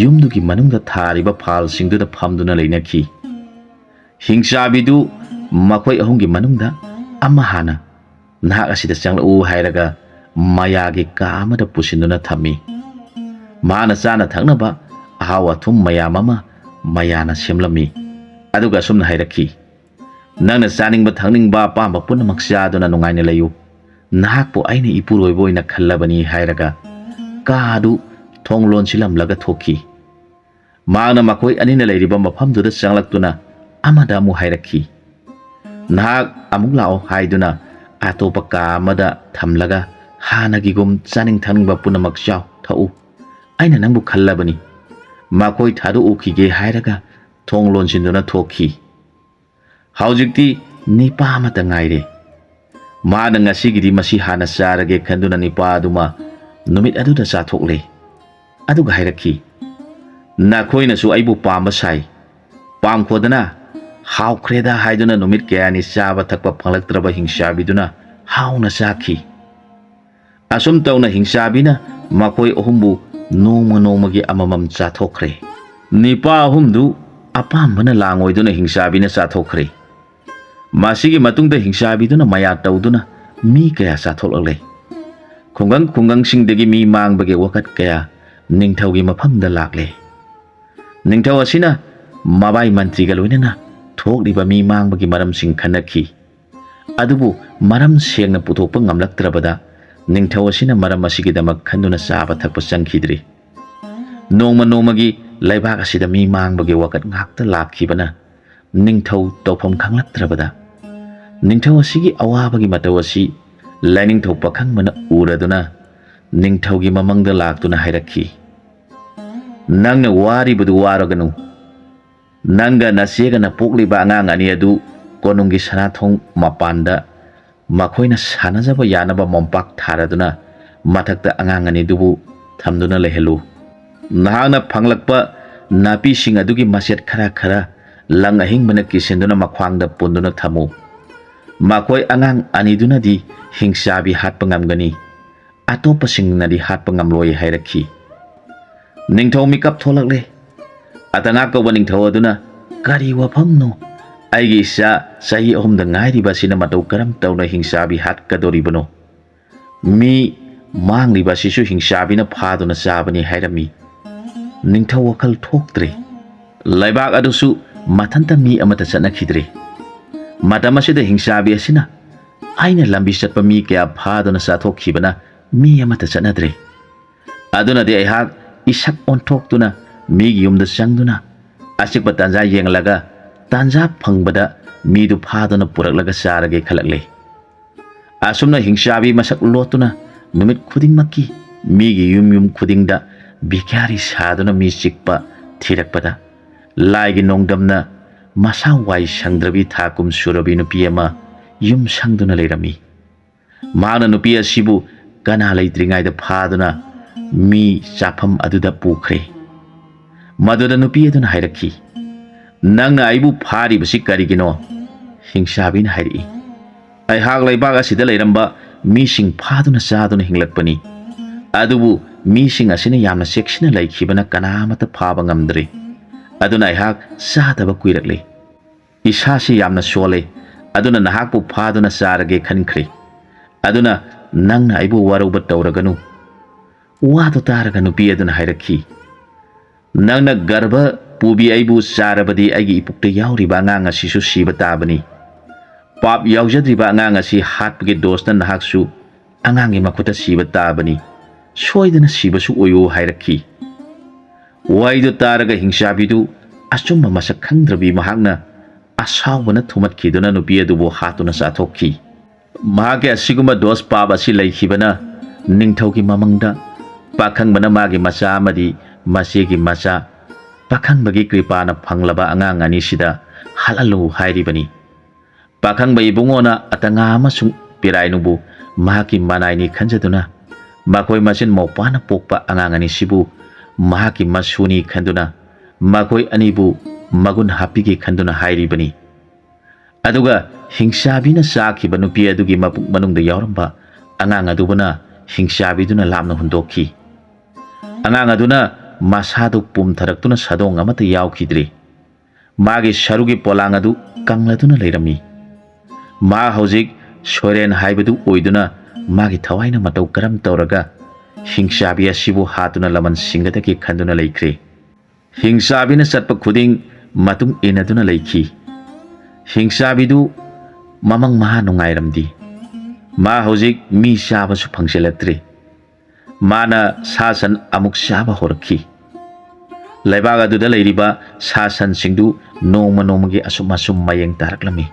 ꯌꯨꯝꯗꯨꯒꯤ ꯃꯅꯨꯡꯗ ꯊꯥꯔꯤꯕ ꯐꯥꯜꯁꯤꯡꯗꯨꯗ ꯐꯝꯗꯨꯅ ꯂꯩꯅꯈꯤ꯫ ꯍꯤꯡꯆꯥꯕꯤꯗꯨ ꯃꯈꯣꯏ ꯑꯍꯨꯝꯒꯤ ꯃꯅꯨꯡꯗ ꯑꯃ ꯍꯥꯟꯅ "ꯅꯍꯥꯛ ꯑꯁꯤꯗ ꯆꯪꯂꯛꯎ" ꯍꯥꯏꯔꯒ ꯃꯌꯥꯒꯤ ꯀꯥ ꯑꯃꯗ ꯄꯨꯁꯤꯟꯗꯨꯅ ꯊꯝꯃꯤ꯫ ꯃꯥꯅ ꯆꯥꯅ ꯊꯛꯅꯕ ꯑꯍꯥꯎ ꯑꯊꯨꯝ ꯃꯌꯥꯝ ꯑꯃ ꯃꯌꯥꯅ ꯁꯦꯝꯂꯝꯃꯤ꯫ ꯑꯗꯨꯒ ꯑꯁꯨꯝꯅ ꯍꯥꯏꯔꯛꯈꯤ, "ꯅꯪꯅ ꯆꯥꯅꯤꯡꯕ ꯊꯛꯅꯤꯡꯕ ꯑꯄꯥꯝꯕ ꯄꯨꯝꯅꯃꯛ ꯆꯥꯗꯨꯅ ꯅꯨꯡꯉꯥꯏꯅ ꯂꯩꯌꯨ꯫ ꯅꯍꯥꯛꯄꯨ ꯑꯩꯅ ꯏꯄꯨꯔꯣꯏꯕ ꯑꯣꯏꯅ ꯈꯜꯂꯕꯅꯤ" ꯍꯥꯏꯔꯒ ꯀꯥ ꯑꯗꯨ ꯊꯣꯡ ꯂꯣꯟꯁꯤꯜꯂꯝꯂꯒ ꯊꯣꯛꯈꯤ꯫ ꯃꯍꯥꯛꯅ ꯃꯈꯣꯏ ꯑꯅꯤꯅ ꯂꯩꯔꯤꯕ ꯃꯐꯝꯗꯨꯗ ꯆꯪꯂꯛꯇꯨꯅ ꯑꯃꯗ ꯑꯃꯨꯛ ꯍꯥꯏꯔꯛꯈꯤ, "ꯅꯍꯥꯛ ꯑꯃꯨꯛ ꯂꯥꯛꯑꯣ" ꯍꯥꯏꯗꯨꯅ ꯑꯇꯣꯞꯄ ꯀꯥ ꯑꯃꯗ ꯊꯝꯂꯒ ꯍꯥꯟꯅꯒꯤꯒꯨꯝ ꯆꯥꯅꯤꯡ ꯊꯛꯅꯤꯡꯕ ꯄꯨꯝꯅꯃꯛ ꯆꯥꯎ ꯊꯛꯎ꯫ ꯑꯩꯅ ꯅꯪꯕꯨ ꯈꯜꯂꯕꯅꯤ꯫ ꯃꯈꯣꯏ ꯊꯥꯗꯣꯛꯎꯈꯤꯒꯦ ꯍꯥꯏꯔꯒ ꯊꯣꯡ ꯂꯣꯟꯁꯤꯟꯗꯨꯅ ꯊꯣꯛꯈꯤ꯫ ꯍꯧꯖꯤꯛꯇꯤ ꯅꯤꯄꯥ ꯑꯃꯠꯇ ꯉꯥꯏꯔꯦ꯫ ꯃꯥꯅ ꯉꯁꯤꯒꯤꯗꯤ ꯃꯁꯤ ꯍꯥꯟꯅ ꯆꯥꯔꯒꯦ ꯈꯟꯗꯨꯅ ꯅꯤꯄꯥ ꯑꯗꯨꯃ ꯅꯨꯃꯤꯠ ꯑꯗꯨꯗ ꯆꯥꯊꯣꯛꯂꯦ꯫ ꯑꯗꯨꯒ ꯍꯥꯏꯔꯛꯈꯤ, "ꯅꯈꯣꯏꯅꯁꯨ ꯑꯩꯕꯨ ꯄꯥꯝꯕ ꯁꯥꯏ꯫ ꯄꯥꯝꯈꯣꯗꯅ ꯍꯥꯎꯈ꯭ꯔꯦꯗ" ꯍꯥꯏꯗꯨꯅ ꯅꯨꯃꯤꯠ ꯀꯌꯥꯅꯤ ꯆꯥꯕ ꯊꯛꯄ ꯐꯪꯂꯛꯇ꯭ꯔꯕ ꯍꯤꯡꯆꯥꯕꯤꯗꯨꯅ ꯍꯥꯎꯅ ꯆꯥꯈꯤ꯫ ꯑꯁꯨꯝ ꯇꯧꯅ ꯍꯤꯡꯆꯥꯕꯤꯅ ꯃꯈꯣꯏ ꯑꯍꯨꯝꯕꯨ ꯅꯣꯡꯃ ꯅꯣꯡꯃꯒꯤ ꯑꯃꯃꯝ ꯆꯥꯊꯣꯛꯈ꯭ꯔꯦ꯫ ꯅꯤꯄꯥ ꯑꯍꯨꯝꯗꯨ ꯑꯄꯥꯝꯕꯅ ꯂꯥꯡ ꯑꯣꯏꯗꯨꯅ ꯍꯤꯡꯆꯥꯕꯤꯅ ꯆꯥꯊꯣꯛꯈ꯭ꯔꯦ꯫ ꯃꯁꯤꯒꯤ ꯃꯇꯨꯡꯗ ꯍꯤꯡꯆꯥꯕꯤꯗꯨꯅ ꯃꯌꯥ ꯇꯧꯗꯨꯅ ꯃꯤ ꯀꯌꯥ ꯆꯥꯊꯣꯛꯂꯛꯂꯦ꯫ ꯈꯨꯡꯒꯪ ꯈꯨꯡꯒꯪꯁꯤꯡꯗꯒꯤ ꯃꯤ ꯃꯥꯡꯕꯒꯤ ꯋꯥꯀꯠ ꯀꯌꯥ ꯅꯤꯡꯊꯧꯒꯤ ꯃꯐꯝꯗ ꯂꯥꯛꯂꯦ꯫ ꯅꯤꯡꯊꯧ ꯑꯁꯤꯅ ꯃꯕꯥꯏ ꯃꯟꯇ꯭ꯔꯤꯒ ꯂꯣꯏꯅꯅ ꯊꯣꯛꯂꯤꯕ ꯃꯤ ꯃꯥꯡꯕꯒꯤ ꯃꯔꯝꯁꯤꯡ ꯈꯟꯅꯈꯤ꯫ ꯑꯗꯨꯕꯨ ꯃꯔꯝ ꯁꯦꯡꯅ ꯄꯨꯊꯣꯛꯄ ꯉꯝꯂꯛꯇ꯭ꯔꯕꯗ ꯅꯤꯡꯊꯧ ꯑꯁꯤꯅ ꯃꯔꯝ ꯑꯁꯤꯒꯤꯗꯃꯛ ꯈꯟꯗꯨꯅ ꯆꯥꯕ ꯊꯛꯄ ꯆꯪꯈꯤꯗ꯭ꯔꯤ꯫ ꯅꯣꯡꯃ ꯅꯣꯡꯃꯒꯤ ꯂꯩꯕꯥꯛ ꯑꯁꯤꯗ ꯃꯤ ꯃꯥꯡꯕꯒꯤ ꯋꯥꯀꯠ ꯉꯥꯛꯇ ꯂꯥꯛꯈꯤꯕꯅ ꯅꯤꯡꯊꯧ ꯇꯧꯐꯝ ꯈꯪꯂꯛꯇ꯭ꯔꯕꯗ ꯅꯤꯡꯊꯧ ꯑꯁꯤꯒꯤ ꯑꯋꯥꯕꯒꯤ ꯃꯇꯧ ꯑꯁꯤ ꯂꯥꯏꯅꯤꯡꯊꯧ ꯄꯥꯈꯪꯕꯅ ꯎꯔꯗꯨꯅ ꯅꯤꯡꯊꯧꯒꯤ ꯃꯃꯪꯗ ꯂꯥꯛꯇꯨꯅ ꯍꯥꯏꯔꯛꯈꯤ, "ꯅꯪꯅ ꯋꯥꯔꯤꯕꯗꯨ ꯋꯥꯔꯒꯅꯨ꯫ ꯅꯪꯒ ꯅꯆꯦꯒꯅ ꯄꯣꯛꯂꯤꯕ ꯑꯉꯥꯡ ꯑꯅꯤ ꯑꯗꯨ ꯀꯣꯅꯨꯡꯒꯤ ꯁꯅꯥꯊꯣꯡ ꯃꯄꯥꯟꯗ ꯃꯈꯣꯏꯅ ꯁꯥꯟꯅꯖꯕ ꯌꯥꯅꯕ ꯃꯣꯝꯄꯥꯛ ꯊꯥꯔꯗꯨꯅ ꯃꯊꯛꯇ ꯑꯉꯥꯡ ꯑꯅꯤꯗꯨꯕꯨ ꯊꯝꯗꯨꯅ ꯂꯩꯍꯜꯂꯨ꯫ ꯅꯍꯥꯛꯅ ꯐꯪꯂꯛꯄ ꯅꯥꯄꯤꯁꯤꯡ ꯑꯗꯨꯒꯤ ꯃꯆꯦꯠ ꯈꯔ ꯈꯔ ꯂꯪ ꯑꯍꯤꯡꯕꯅ ꯀꯤꯁꯤꯟꯗꯨꯅ ꯃꯈ꯭ꯋꯥꯡꯗ ꯄꯨꯟꯗꯨꯅ ꯊꯝꯃꯨ꯫ ꯃꯈꯣꯏ ꯑꯉꯥꯡ ꯑꯅꯤꯗꯨꯅꯗꯤ ꯍꯤꯡꯆꯥꯕꯤ ꯍꯥꯠꯄ ꯉꯝꯒꯅꯤ, ꯑꯇꯣꯞꯄꯁꯤꯡꯅꯗꯤ ꯍꯥꯠꯄ ꯉꯝꯂꯣꯏ" ꯍꯥꯏꯔꯛꯈꯤ꯫ ꯅꯤꯡꯊꯧ ꯃꯤꯀꯞ ꯊꯣꯛꯂꯛꯂꯦ꯫ ꯑꯇꯉꯥꯛ ꯀꯧꯕ ꯅꯤꯡꯊꯧ ꯑꯗꯨꯅ, "ꯀꯔꯤ ꯋꯥꯐꯝꯅꯣ? ꯑꯩꯒꯤ ꯏꯆꯥ ꯆꯍꯤ ꯑꯍꯨꯝꯗ ꯉꯥꯏꯔꯤꯕ ꯑꯁꯤꯅ ꯃꯇꯧ ꯀꯔꯝ ꯇꯧꯅ ꯍꯤꯡꯆꯥꯕꯤ ꯍꯥꯠꯀꯗꯧꯔꯤꯕꯅꯣ? ꯃꯤ ꯃꯥꯡꯂꯤꯕ ꯑꯁꯤꯁꯨ ꯍꯤꯡꯆꯥꯕꯤꯅ ꯐꯥꯗꯨꯅ ꯆꯥꯕꯅꯤ" ꯍꯥꯏꯔꯝꯃꯤ꯫ ꯅꯤꯡꯊꯧ ꯋꯥꯈꯜ ꯊꯣꯛꯇ꯭ꯔꯦ꯫ ꯂꯩꯕꯥꯛ ꯑꯗꯨꯁꯨ ꯃꯊꯟꯇ ꯃꯤ ꯑꯃꯠꯇ ꯆꯠꯅꯈꯤꯗ꯭ꯔꯦ꯫ ꯃꯇꯝ ꯑꯁꯤꯗ ꯍꯤꯡꯆꯥꯕꯤ ꯑꯁꯤꯅ, "ꯑꯩꯅ ꯂꯝꯕꯤ ꯆꯠꯄ ꯃꯤ ꯀꯌꯥ ꯐꯥꯗꯨꯅ ꯆꯥꯊꯣꯛꯈꯤꯕꯅ ꯃꯤ ꯑꯃꯠꯇ ꯆꯠꯅꯗ꯭ꯔꯦ꯫ ꯑꯗꯨꯅꯗꯤ ꯑꯩꯍꯥꯛ ꯏꯁꯛ ꯑꯣꯟꯊꯣꯛꯇꯨꯅ ꯃꯤꯒꯤ ꯌꯨꯝꯗ ꯆꯪꯗꯨꯅ ꯑꯆꯤꯛꯄ ꯇꯥꯟꯖꯥ ꯌꯦꯡꯂꯒ ꯇꯥꯟꯖꯥ ꯐꯪꯕꯗ ꯃꯤꯗꯨ ꯐꯥꯗꯨꯅ ꯄꯨꯔꯛꯂꯒ ꯆꯥꯔꯒꯦ" ꯈꯜꯂꯛꯂꯦ꯫ ꯑꯁꯨꯝꯅ ꯍꯤꯡꯆꯥꯕꯤ ꯃꯁꯛ ꯂꯣꯠꯇꯨꯅ ꯅꯨꯃꯤꯠ ꯈꯨꯗꯤꯡꯃꯛꯀꯤ ꯃꯤꯒꯤ ꯌꯨꯝ ꯌꯨꯝ ꯈꯨꯗꯤꯡꯗ ꯚꯤꯈ꯭ꯌꯥꯔꯤ ꯁꯥꯗꯨꯅ ꯃꯤ ꯆꯤꯛꯄ ꯊꯤꯔꯛꯄꯗ, ꯂꯥꯏꯒꯤ ꯅꯣꯡꯗꯝꯅ ꯃꯁꯥ ꯋꯥꯏ ꯁꯪꯗ꯭ꯔꯕꯤ ꯊꯥ ꯀꯨꯝ ꯁꯨꯔꯕꯤ ꯅꯨꯄꯤ ꯑꯃ ꯌꯨꯝ ꯁꯪꯗꯨꯅ ꯂꯩꯔꯝꯃꯤ꯫ ꯃꯍꯥꯛꯅ ꯅꯨꯄꯤ ꯑꯁꯤꯕꯨ ꯀꯅꯥ ꯂꯩꯇ꯭ꯔꯤꯉꯩꯗ ꯐꯥꯗꯨꯅ ꯃꯤ ꯆꯥꯐꯝ ꯑꯗꯨꯗ ꯄꯨꯈ꯭ꯔꯦ꯫ ꯃꯗꯨꯗ ꯅꯨꯄꯤ ꯑꯗꯨꯅ ꯍꯥꯏꯔꯛꯈꯤ, "ꯅꯪꯅ ꯑꯩꯕꯨ ꯐꯥꯔꯤꯕꯁꯤ ꯀꯔꯤꯒꯤꯅꯣ?" ꯍꯤꯡꯆꯥꯕꯤꯅ ꯍꯥꯏꯔꯛꯏ, "ꯑꯩꯍꯥꯛ ꯂꯩꯕꯥꯛ ꯑꯁꯤꯗ ꯂꯩꯔꯝꯕ ꯃꯤꯁꯤꯡ ꯐꯥꯗꯨꯅ ꯆꯥꯗꯨꯅ ꯍꯤꯡꯂꯛꯄꯅꯤ꯫ ꯑꯗꯨꯕꯨ ꯃꯤꯁꯤꯡ ꯑꯁꯤꯅ ꯌꯥꯝꯅ ꯆꯦꯛꯁꯤꯟꯅ ꯂꯩꯈꯤꯕꯅ ꯀꯅꯥꯃꯠꯇ ꯐꯥꯕ ꯉꯝꯗ꯭ꯔꯦ꯫ ꯑꯗꯨꯅ ꯑꯩꯍꯥꯛ ꯆꯥꯗꯕ ꯀꯨꯏꯔꯛꯂꯦ꯫ ꯏꯁꯥꯁꯤ ꯌꯥꯝꯅ ꯁꯣꯜꯂꯦ꯫ ꯑꯗꯨꯅ ꯅꯍꯥꯛꯄꯨ ꯐꯥꯗꯨꯅ ꯆꯥꯔꯒꯦ ꯈꯟꯈ꯭ꯔꯦ꯫ ꯑꯗꯨꯅ ꯅꯪꯅ ꯑꯩꯕꯨ ꯋꯥꯔꯧꯕ ꯇꯧꯔꯒꯅꯨ꯫ ꯋꯥꯗꯨ ꯇꯥꯔꯒ ꯅꯨꯄꯤ ꯑꯗꯨꯅ ꯍꯥꯏꯔꯛꯈꯤ, "ꯅꯪꯅ ꯒꯔꯚ ꯄꯨꯕꯤ ꯑꯩꯕꯨ ꯆꯥꯔꯕꯗꯤ ꯑꯩꯒꯤ ꯏꯄꯨꯛꯇ ꯌꯥꯎꯔꯤꯕ ꯑꯉꯥꯡ ꯑꯁꯤꯁꯨ ꯁꯤꯕ ꯇꯥꯕꯅꯤ꯫ ꯄꯥꯞ ꯌꯥꯎꯖꯗ꯭ꯔꯤꯕ ꯑꯉꯥꯡ ꯑꯁꯤ ꯍꯥꯠꯄꯒꯤ ꯗꯣꯁꯅ ꯅꯍꯥꯛꯁꯨ ꯑꯉꯥꯡꯒꯤ ꯃꯈꯨꯠꯇ ꯁꯤꯕ ꯇꯥꯕꯅꯤ꯫ ꯁꯣꯏꯗꯅ ꯁꯤꯕꯁꯨ ꯑꯣꯏꯌꯨ" ꯍꯥꯏꯔꯛꯈꯤ꯫ ꯋꯥꯍꯩꯗꯨ ꯇꯥꯔꯒ ꯍꯤꯡꯆꯥꯕꯤꯗꯨ ꯑꯆꯨꯝꯕ ꯃꯁꯛ ꯈꯪꯗ꯭ꯔꯕꯤ ꯃꯍꯥꯛꯅ ꯑꯁꯥꯎꯕꯅ ꯊꯨꯝꯍꯠꯈꯤꯗꯨꯅ ꯅꯨꯄꯤ ꯑꯗꯨꯕꯨ ꯍꯥꯠꯇꯨꯅ ꯆꯥꯊꯣꯛꯈꯤ꯫ ꯃꯍꯥꯛꯀꯤ ꯑꯁꯤꯒꯨꯝꯕ ꯗꯣꯁ ꯄꯥꯞ ꯑꯁꯤ ꯂꯩꯈꯤꯕꯅ ꯅꯤꯡꯊꯧꯒꯤ ꯃꯃꯪꯗ ꯄꯥꯈꯪꯕꯅ ꯃꯥꯒꯤ ꯃꯆꯥ ꯑꯃꯗꯤ ꯃꯆꯦꯒꯤ ꯃꯆꯥ ꯄꯥꯈꯪꯕꯒꯤ ꯀ꯭ꯔꯤꯄꯥꯅ ꯐꯪꯂꯕ ꯑꯉꯥꯡ ꯑꯅꯤꯁꯤꯗ ꯍꯥꯠꯍꯜꯂꯨ ꯍꯥꯏꯔꯤꯕꯅꯤ꯫ ꯄꯥꯈꯪꯕ ꯏꯕꯨꯡꯉꯣꯅ ꯑꯇꯉꯥ ꯑꯃꯁꯨꯡ ꯄꯤꯔꯥꯏꯅꯨꯕꯨ ꯃꯍꯥꯛꯀꯤ ꯃꯅꯥꯏꯅꯤ ꯈꯟꯖꯗꯨꯅ, ꯃꯈꯣꯏ ꯃꯆꯤꯟ ꯃꯧꯄꯥꯅ ꯄꯣꯛꯄ ꯑꯉꯥꯡ ꯑꯅꯤꯁꯤꯕꯨ ꯃꯍꯥꯛꯀꯤ ꯃꯁꯨꯅꯤ ꯈꯟꯗꯨꯅ, ꯃꯈꯣꯏ ꯑꯅꯤꯕꯨ ꯃꯒꯨꯟ ꯍꯥꯞꯄꯤꯒꯦ ꯈꯟꯗꯨꯅ ꯍꯥꯏꯔꯤꯕꯅꯤ꯫ ꯑꯗꯨꯒ ꯍꯤꯡꯆꯥꯕꯤꯅ ꯆꯥꯈꯤꯕ ꯅꯨꯄꯤ ꯑꯗꯨꯒꯤ ꯃꯄꯨꯛ ꯃꯅꯨꯡꯗ ꯌꯥꯎꯔꯝꯕ ꯑꯉꯥꯡ ꯑꯗꯨꯕꯨꯅ ꯍꯤꯡꯆꯥꯕꯤꯗꯨꯅ ꯂꯥꯞꯅ ꯍꯨꯟꯗꯣꯛꯈꯤ꯫ ꯑꯉꯥꯡ ꯑꯗꯨꯅ ꯃꯁꯥꯗꯨ ꯄꯨꯝꯊꯔꯛꯇꯨꯅ ꯁꯥꯗꯣꯡ ꯑꯃꯠꯇ ꯌꯥꯎꯈꯤꯗ꯭ꯔꯤ꯫ ꯃꯥꯒꯤ ꯁꯔꯨꯒꯤ ꯄꯣꯂꯥꯡ ꯑꯗꯨ ꯀꯪꯂꯗꯨꯅ ꯂꯩꯔꯝꯃꯤ꯫ ꯃꯍꯥꯛ ꯍꯧꯖꯤꯛ ꯁꯣꯏꯔꯦꯟ ꯍꯥꯏꯕꯗꯨ ꯑꯣꯏꯗꯨꯅ ꯃꯥꯒꯤ ꯊꯋꯥꯏꯅ ꯃꯇꯧ ꯀꯔꯝ ꯇꯧꯔꯒ ꯍꯤꯡꯆꯥꯕꯤ ꯑꯁꯤꯕꯨ ꯍꯥꯠꯇꯨꯅ ꯂꯃꯟ ꯁꯤꯡꯒꯗꯒꯦ ꯈꯟꯗꯨꯅ ꯂꯩꯈ꯭ꯔꯦ꯫ ꯍꯤꯡꯆꯥꯕꯤꯅ ꯆꯠꯄ ꯈꯨꯗꯤꯡ ꯃꯇꯨꯡ ꯏꯟꯅꯗꯨꯅ ꯂꯩꯈꯤ꯫ ꯍꯤꯡꯆꯥꯕꯤꯗꯨ ꯃꯃꯪ ꯃꯍꯥ ꯅꯨꯡꯉꯥꯏꯔꯝꯗꯦ꯫ ꯃꯥ ꯍꯧꯖꯤꯛ ꯃꯤ ꯆꯥꯕꯁꯨ ꯐꯪꯖꯤꯜꯂꯛꯇ꯭ꯔꯦ꯫ ꯃꯥꯅ ꯁꯥ ꯁꯟ ꯑꯃꯨꯛ ꯆꯥꯕ ꯍꯧꯔꯛꯈꯤ꯫ ꯂꯩꯕꯥꯛ ꯑꯗꯨꯗ ꯂꯩꯔꯤꯕ ꯁꯥ ꯁꯟꯁꯤꯡꯗꯨ ꯅꯣꯡꯃ ꯅꯣꯡꯃꯒꯤ ꯑꯁꯨꯝ ꯑꯁꯨꯝ ꯃꯌꯦꯡ ꯇꯥꯔꯛꯂꯝꯃꯤ꯫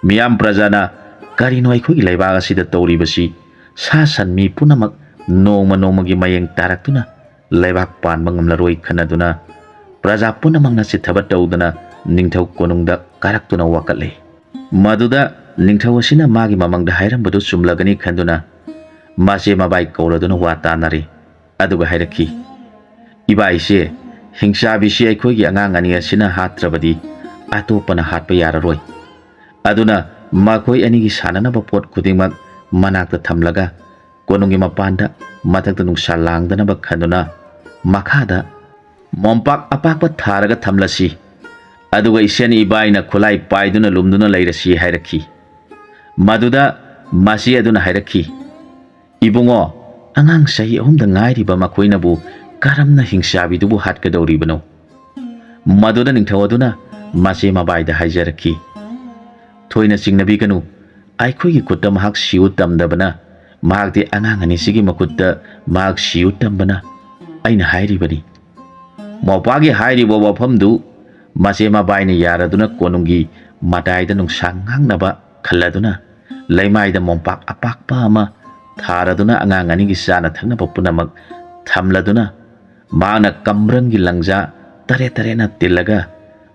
ꯃꯤꯌꯥꯝ ꯄ꯭ꯔꯖꯥꯅ "ꯀꯔꯤꯅꯣ ꯑꯩꯈꯣꯏꯒꯤ ꯂꯩꯕꯥꯛ ꯑꯁꯤꯗ ꯇꯧꯔꯤꯕꯁꯤ? ꯁꯥ ꯁꯟ ꯃꯤ ꯄꯨꯝꯅꯃꯛ ꯅꯣꯡꯃ ꯅꯣꯡꯃꯒꯤ ꯃꯌꯦꯡ ꯇꯥꯔꯛꯇꯨꯅ ꯂꯩꯕꯥꯛ ꯄꯥꯟꯕ ꯉꯝꯂꯔꯣꯏ" ꯈꯟꯅꯗꯨꯅ ꯄ꯭ꯔꯖꯥ ꯄꯨꯝꯅꯃꯛꯅ ꯆꯤꯠꯊꯕ ꯇꯧꯗꯨꯅ ꯅꯤꯡꯊꯧ ꯀꯣꯅꯨꯡꯗ ꯀꯥꯔꯛꯇꯨꯅ ꯋꯥꯀꯠꯂꯤ꯫ ꯃꯗꯨꯗ ꯅꯤꯡꯊꯧ ꯑꯁꯤꯅ ꯃꯥꯒꯤ ꯃꯃꯥꯡꯗ ꯍꯥꯏꯔꯝꯕꯗꯨ ꯆꯨꯝꯂꯒꯅꯤ ꯈꯟꯗꯨꯅ ꯃꯆꯦ ꯃꯕꯥꯏ ꯀꯧꯔꯗꯨꯅ ꯋꯥ ꯇꯥꯅꯔꯤ꯫ ꯑꯗꯨꯒ ꯍꯥꯏꯔꯛꯈꯤ, "ꯏꯕꯥ ꯏꯆꯦ, ꯍꯤꯡꯆꯥꯕꯤꯁꯤ ꯑꯩꯈꯣꯏꯒꯤ ꯑꯉꯥꯡ ꯑꯅꯤ ꯑꯁꯤꯅ ꯍꯥꯠꯇ꯭ꯔꯕꯗꯤ ꯑꯇꯣꯞꯄꯅ ꯍꯥꯠꯄ ꯌꯥꯔꯔꯣꯏ꯫ ꯑꯗꯨꯅ ꯃꯈꯣꯏ ꯑꯅꯤꯒꯤ ꯁꯥꯟꯅꯅꯕ ꯄꯣꯠ ꯈꯨꯗꯤꯡꯃꯛ ꯃꯅꯥꯛꯇ ꯊꯝꯂꯒ ꯀꯣꯅꯨꯡꯒꯤ ꯃꯄꯥꯟꯗ ꯃꯊꯛꯇ ꯅꯨꯡꯁꯥ ꯂꯥꯡꯗꯅꯕ ꯈꯟꯗꯨꯅ ꯃꯈꯥꯗ ꯃꯣꯝꯄꯥꯛ ꯑꯄꯥꯛꯄ ꯊꯥꯔꯒ ꯊꯝꯂꯁꯤ꯫ ꯑꯗꯨꯒ ꯏꯁꯦꯟ ꯏꯕꯥꯏꯅ ꯈꯨꯠꯂꯥꯏ ꯄꯥꯏꯗꯨꯅ ꯂꯨꯝꯗꯨꯅ ꯂꯩꯔꯁꯤ" ꯍꯥꯏꯔꯛꯈꯤ꯫ ꯃꯗꯨꯗ ꯃꯆꯦ ꯑꯗꯨꯅ ꯍꯥꯏꯔꯛꯈꯤ, "ꯏꯕꯨꯡꯉꯣ, ꯑꯉꯥꯡ ꯆꯍꯤ ꯑꯍꯨꯝꯗ ꯉꯥꯏꯔꯤꯕ ꯃꯈꯣꯏꯅꯕꯨ ꯀꯔꯝꯅ ꯍꯤꯡꯆꯥꯕꯤꯗꯨꯕꯨ ꯍꯥꯠꯀꯗꯧꯔꯤꯕꯅꯣ?" ꯃꯗꯨꯗ ꯅꯤꯡꯊꯧ ꯑꯗꯨꯅ ꯃꯆꯦ ꯃꯕꯥꯏꯗ ꯍꯥꯏꯖꯔꯛꯈꯤ, "ꯊꯣꯏꯅ ꯆꯤꯡꯅꯕꯤꯒꯅꯨ, ꯑꯩꯈꯣꯏꯒꯤ ꯈꯨꯠꯇ ꯃꯍꯥꯛ ꯁꯤꯎ ꯇꯝꯗꯕꯅ, ꯃꯍꯥꯛꯇꯤ ꯑꯉꯥꯡ ꯑꯅꯤꯁꯤꯒꯤ ꯃꯈꯨꯠꯇ ꯃꯍꯥꯛ ꯁꯤꯎ ꯇꯝꯕꯅ ꯑꯩꯅ ꯍꯥꯏꯔꯤꯕꯅꯤ꯫" ꯃꯧꯄꯥꯒꯤ ꯍꯥꯏꯔꯤꯕ ꯋꯥꯐꯝꯗꯨ ꯃꯆꯦ ꯃꯕꯥꯏꯅ ꯌꯥꯔꯗꯨꯅ ꯀꯣꯅꯨꯡꯒꯤ ꯃꯇꯥꯏꯗ ꯅꯨꯡꯁꯥ ꯉꯥꯡꯅꯕ ꯈꯜꯂꯗꯨꯅ, ꯂꯩꯃꯥꯏꯗ ꯃꯣꯝꯄꯥꯛ ꯑꯄꯥꯛꯄ ꯑꯃ ꯊꯥꯔꯗꯨꯅ, ꯑꯉꯥꯡ ꯑꯅꯤꯒꯤ ꯆꯥꯅ ꯊꯛꯅꯕ ꯄꯨꯝꯅꯃꯛ ꯊꯝꯂꯗꯨꯅ, ꯃꯍꯥꯛꯅ ꯀꯝꯕ꯭ꯔꯪꯒꯤ ꯂꯪꯖꯥ ꯇꯔꯦꯠ ꯇꯔꯦꯠꯅ ꯇꯤꯜꯂꯒ,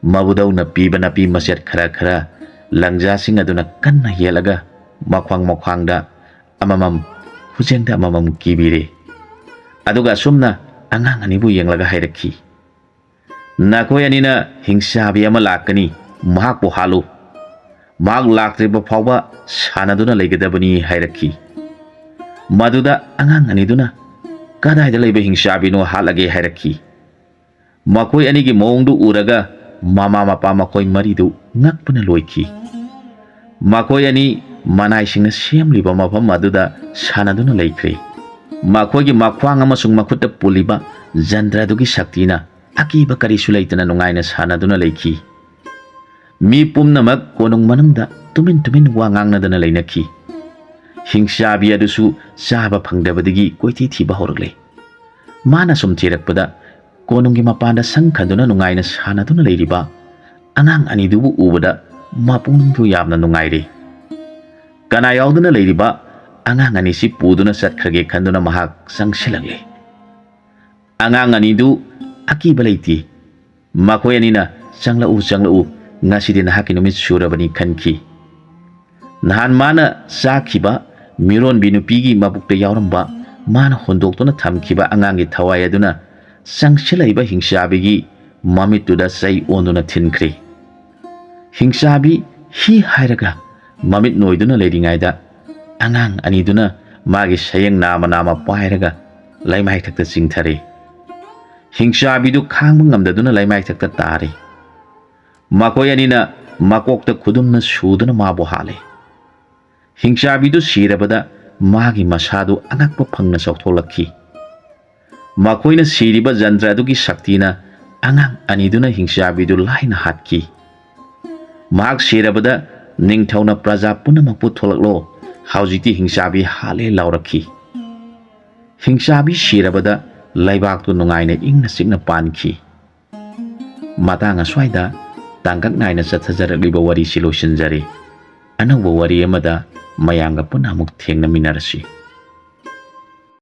ꯃꯕꯨꯗꯧꯅ ꯄꯤꯕ ꯅꯥꯄꯤ ꯃꯆꯦꯠ ꯈꯔ ꯈꯔ ꯂꯪꯖꯥꯁꯤꯡ ꯑꯗꯨꯅ ꯀꯟꯅ ꯌꯦꯠꯂꯒ, ꯃꯈ꯭ꯋꯥꯡ ꯃꯈ꯭ꯋꯥꯡꯗ ꯑꯃꯃꯝ, ꯈꯨꯖꯦꯡꯗ ꯑꯃꯃꯝ ꯀꯤꯕꯤꯔꯦ꯫ ꯑꯗꯨꯒ ꯑꯁꯨꯝꯅ ꯑꯉꯥꯡ ꯑꯅꯤꯕꯨ ꯌꯦꯡꯂꯒ ꯍꯥꯏꯔꯛꯈꯤ, "ꯅꯈꯣꯏ ꯑꯅꯤꯅ ꯍꯤꯡꯆꯥꯕꯤ ꯑꯃ ꯂꯥꯛꯀꯅꯤ, ꯃꯍꯥꯛꯄꯨ ꯍꯥꯠꯂꯨ꯫ ꯃꯍꯥꯛ ꯂꯥꯛꯇ꯭ꯔꯤꯕ ꯐꯥꯎꯕ ꯁꯥꯟꯅꯗꯨꯅ ꯂꯩꯒꯗꯕꯅꯤ" ꯍꯥꯏꯔꯛꯈꯤ꯫ ꯃꯗꯨꯗ ꯑꯉꯥꯡ ꯑꯅꯤꯗꯨꯅ, "ꯀꯗꯥꯏꯗ ꯂꯩꯕ ꯍꯤꯡꯆꯥꯕꯤꯅꯣ ꯍꯥꯠꯂꯒꯦ" ꯍꯥꯏꯔꯛꯈꯤ꯫ ꯃꯈꯣꯏ ꯑꯅꯤꯒꯤ ꯃꯑꯣꯡꯗꯨ ꯎꯔꯒ ꯃꯃꯥ ꯃꯄꯥ ꯃꯈꯣꯏ ꯃꯔꯤꯗꯨ ꯉꯛꯄꯅ ꯂꯣꯏꯈꯤ꯫ ꯃꯈꯣꯏ ꯑꯅꯤ ꯃꯅꯥꯏꯁꯤꯡꯅ ꯁꯦꯝꯂꯤꯕ ꯃꯐꯝ ꯑꯗꯨꯗ ꯁꯥꯟꯅꯗꯨꯅ ꯂꯩꯈ꯭ꯔꯦ꯫ ꯃꯈꯣꯏꯒꯤ ꯃꯈ꯭ꯋꯥꯡ ꯑꯃꯁꯨꯡ ꯃꯈꯨꯠꯇ ꯄꯨꯜꯂꯤꯕ ꯖꯟꯇ꯭ꯔ ꯑꯗꯨꯒꯤ ꯁꯛꯇꯤꯅ ꯑꯀꯤꯕ ꯀꯔꯤꯁꯨ ꯂꯩꯇꯅ ꯅꯨꯡꯉꯥꯏꯅ ꯁꯥꯟꯅꯗꯨꯅ ꯂꯩꯈꯤ꯫ ꯃꯤ ꯄꯨꯝꯅꯃꯛ ꯀꯣꯅꯨꯡ ꯃꯅꯨꯡꯗ ꯇꯨꯃꯤꯟ ꯇꯨꯃꯤꯟ ꯋꯥ ꯉꯥꯡꯅꯗꯅ ꯂꯩꯅꯈꯤ꯫ ꯍꯤꯡꯆꯥꯕꯤ ꯑꯗꯨꯁꯨ ꯆꯥꯕ ꯐꯪꯗꯕꯗꯒꯤ ꯀꯣꯏꯊꯤ ꯊꯤꯕ ꯍꯧꯔꯛꯂꯦ꯫ ꯃꯥꯅ ꯁꯨꯝ ꯊꯤꯔꯛꯄꯗ, ꯀꯣꯅꯨꯡꯒꯤ ꯃꯄꯥꯟꯗ ꯁꯪ ꯈꯟꯗꯨꯅ ꯅꯨꯡꯉꯥꯏꯅ ꯁꯥꯟꯅꯗꯨꯅ ꯂꯩꯔꯤꯕ ꯑꯉꯥꯡ ꯑꯅꯤꯗꯨꯕꯨ ꯎꯕꯗ ꯃꯄꯨꯛꯅꯤꯡꯗꯨ ꯌꯥꯝꯅ ꯅꯨꯡꯉꯥꯏꯔꯦ꯫ ꯀꯅꯥ ꯌꯥꯎꯗꯨꯅ ꯂꯩꯔꯤꯕ ꯑꯉꯥꯡ ꯑꯅꯤꯁꯤ ꯄꯨꯗꯨꯅ ꯆꯠꯈ꯭ꯔꯒꯦ ꯈꯟꯗꯨꯅ ꯃꯍꯥꯛ ꯆꯪꯁꯤꯜꯂꯛꯂꯦ꯫ ꯑꯉꯥꯡ ꯑꯅꯤꯗꯨ ꯑꯀꯤꯕ ꯂꯩꯇꯦ꯫ ꯃꯈꯣꯏ ꯑꯅꯤꯅ, "ꯆꯪꯂꯛꯎ, ꯆꯪꯂꯛꯎ, ꯉꯁꯤꯗꯤ ꯅꯍꯥꯛꯀꯤ ꯅꯨꯃꯤꯠ ꯁꯨꯔꯕꯅꯤ" ꯈꯟꯈꯤ꯫ ꯅꯍꯥꯟ ꯃꯥꯅ ꯆꯥꯈꯤꯕ ꯃꯤꯔꯣꯟꯕꯤ ꯅꯨꯄꯤꯒꯤ ꯃꯕꯨꯛꯇ ꯌꯥꯎꯔꯝꯕ, ꯃꯥꯅ ꯍꯨꯟꯗꯣꯛꯇꯨꯅ ꯊꯝꯈꯤꯕ ꯑꯉꯥꯡꯒꯤ ꯊꯋꯥꯏ ꯑꯗꯨꯅ ꯆꯪꯁꯤꯜꯂꯛꯏꯕ ꯍꯤꯡꯆꯥꯕꯤꯒꯤ ꯃꯃꯤꯠꯇꯨꯗ ꯆꯩ ꯑꯣꯟꯗꯨꯅ ꯊꯤꯟꯈ꯭ꯔꯦ꯫ ꯍꯤꯡꯆꯥꯕꯤ ꯍꯤ ꯍꯥꯏꯔꯒ ꯃꯃꯤꯠ ꯅꯣꯏꯗꯨꯅ ꯂꯩꯔꯤꯉꯩꯗ, ꯑꯉꯥꯡ ꯑꯅꯤꯗꯨꯅ ꯃꯥꯒꯤ ꯁꯌꯦꯡ ꯅꯥꯝꯃ ꯅꯥꯝꯃ ꯄꯥꯏꯔꯒ ꯂꯩꯃꯥꯏꯊꯛꯇ ꯆꯤꯡꯊꯔꯦ꯫ ꯍꯤꯡꯆꯥꯕꯤꯗꯨ ꯈꯥꯡꯕ ꯉꯝꯗꯗꯨꯅ ꯂꯩꯃꯥꯏꯊꯛꯇ ꯇꯥꯔꯦ꯫ ꯃꯈꯣꯏ ꯑꯅꯤꯅ ꯃꯀꯣꯛꯇ ꯈꯨꯗꯨꯝꯅ ꯁꯨꯗꯨꯅ ꯃꯥꯕꯨ ꯍꯥꯠꯂꯦ꯫ ꯍꯤꯡꯆꯥꯕꯤꯗꯨ ꯁꯤꯔꯕꯗ ꯃꯥꯒꯤ ꯃꯁꯥꯗꯨ ꯑꯉꯛꯄ ꯐꯪꯅ ꯆꯥꯎꯊꯣꯛꯂꯛꯈꯤ꯫ ꯃꯈꯣꯏꯅ ꯁꯤꯔꯤꯕ ꯖꯟꯇ꯭ꯔ ꯑꯗꯨꯒꯤ ꯁꯛꯇꯤꯅ ꯑꯉꯥꯡ ꯑꯅꯤꯗꯨꯅ ꯍꯤꯡꯆꯥꯕꯤꯗꯨ ꯂꯥꯏꯅ ꯍꯥꯠꯈꯤ꯫ ꯃꯍꯥꯛ ꯁꯤꯔꯕꯗ ꯅꯤꯡꯊꯧꯅ ꯄ꯭ꯔꯖꯥ ꯄꯨꯝꯅꯃꯛꯄꯨ "ꯊꯣꯛꯂꯛꯂꯣ, ꯍꯧꯖꯤꯛꯇꯤ ꯍꯤꯡꯆꯥꯕꯤ ꯍꯥꯠꯂꯦ" ꯂꯥꯎꯔꯛꯈꯤ꯫ ꯍꯤꯡꯆꯥꯕꯤ ꯁꯤꯔꯕꯗ ꯂꯩꯕꯥꯛꯇꯨ ꯅꯨꯡꯉꯥꯏꯅ ꯏꯪꯅ ꯆꯤꯛꯅ ꯄꯥꯟꯈꯤ꯫ ꯃꯇꯥꯡ ꯑꯁ꯭ꯋꯥꯏꯗ ꯇꯥꯡꯀꯛ ꯅꯥꯏꯅ ꯆꯠꯊꯖꯔꯛꯂꯤꯕ ꯋꯥꯔꯤꯁꯤ ꯂꯣꯏꯁꯤꯟꯖꯔꯦ꯫ ꯑꯅꯧꯕ ꯋꯥꯔꯤ ꯑꯃꯗ ꯃꯌꯥꯝꯒ ꯄꯨꯟꯅ ꯑꯃꯨꯛ ꯊꯦꯡꯅꯃꯤꯟꯅꯔꯁꯤ꯫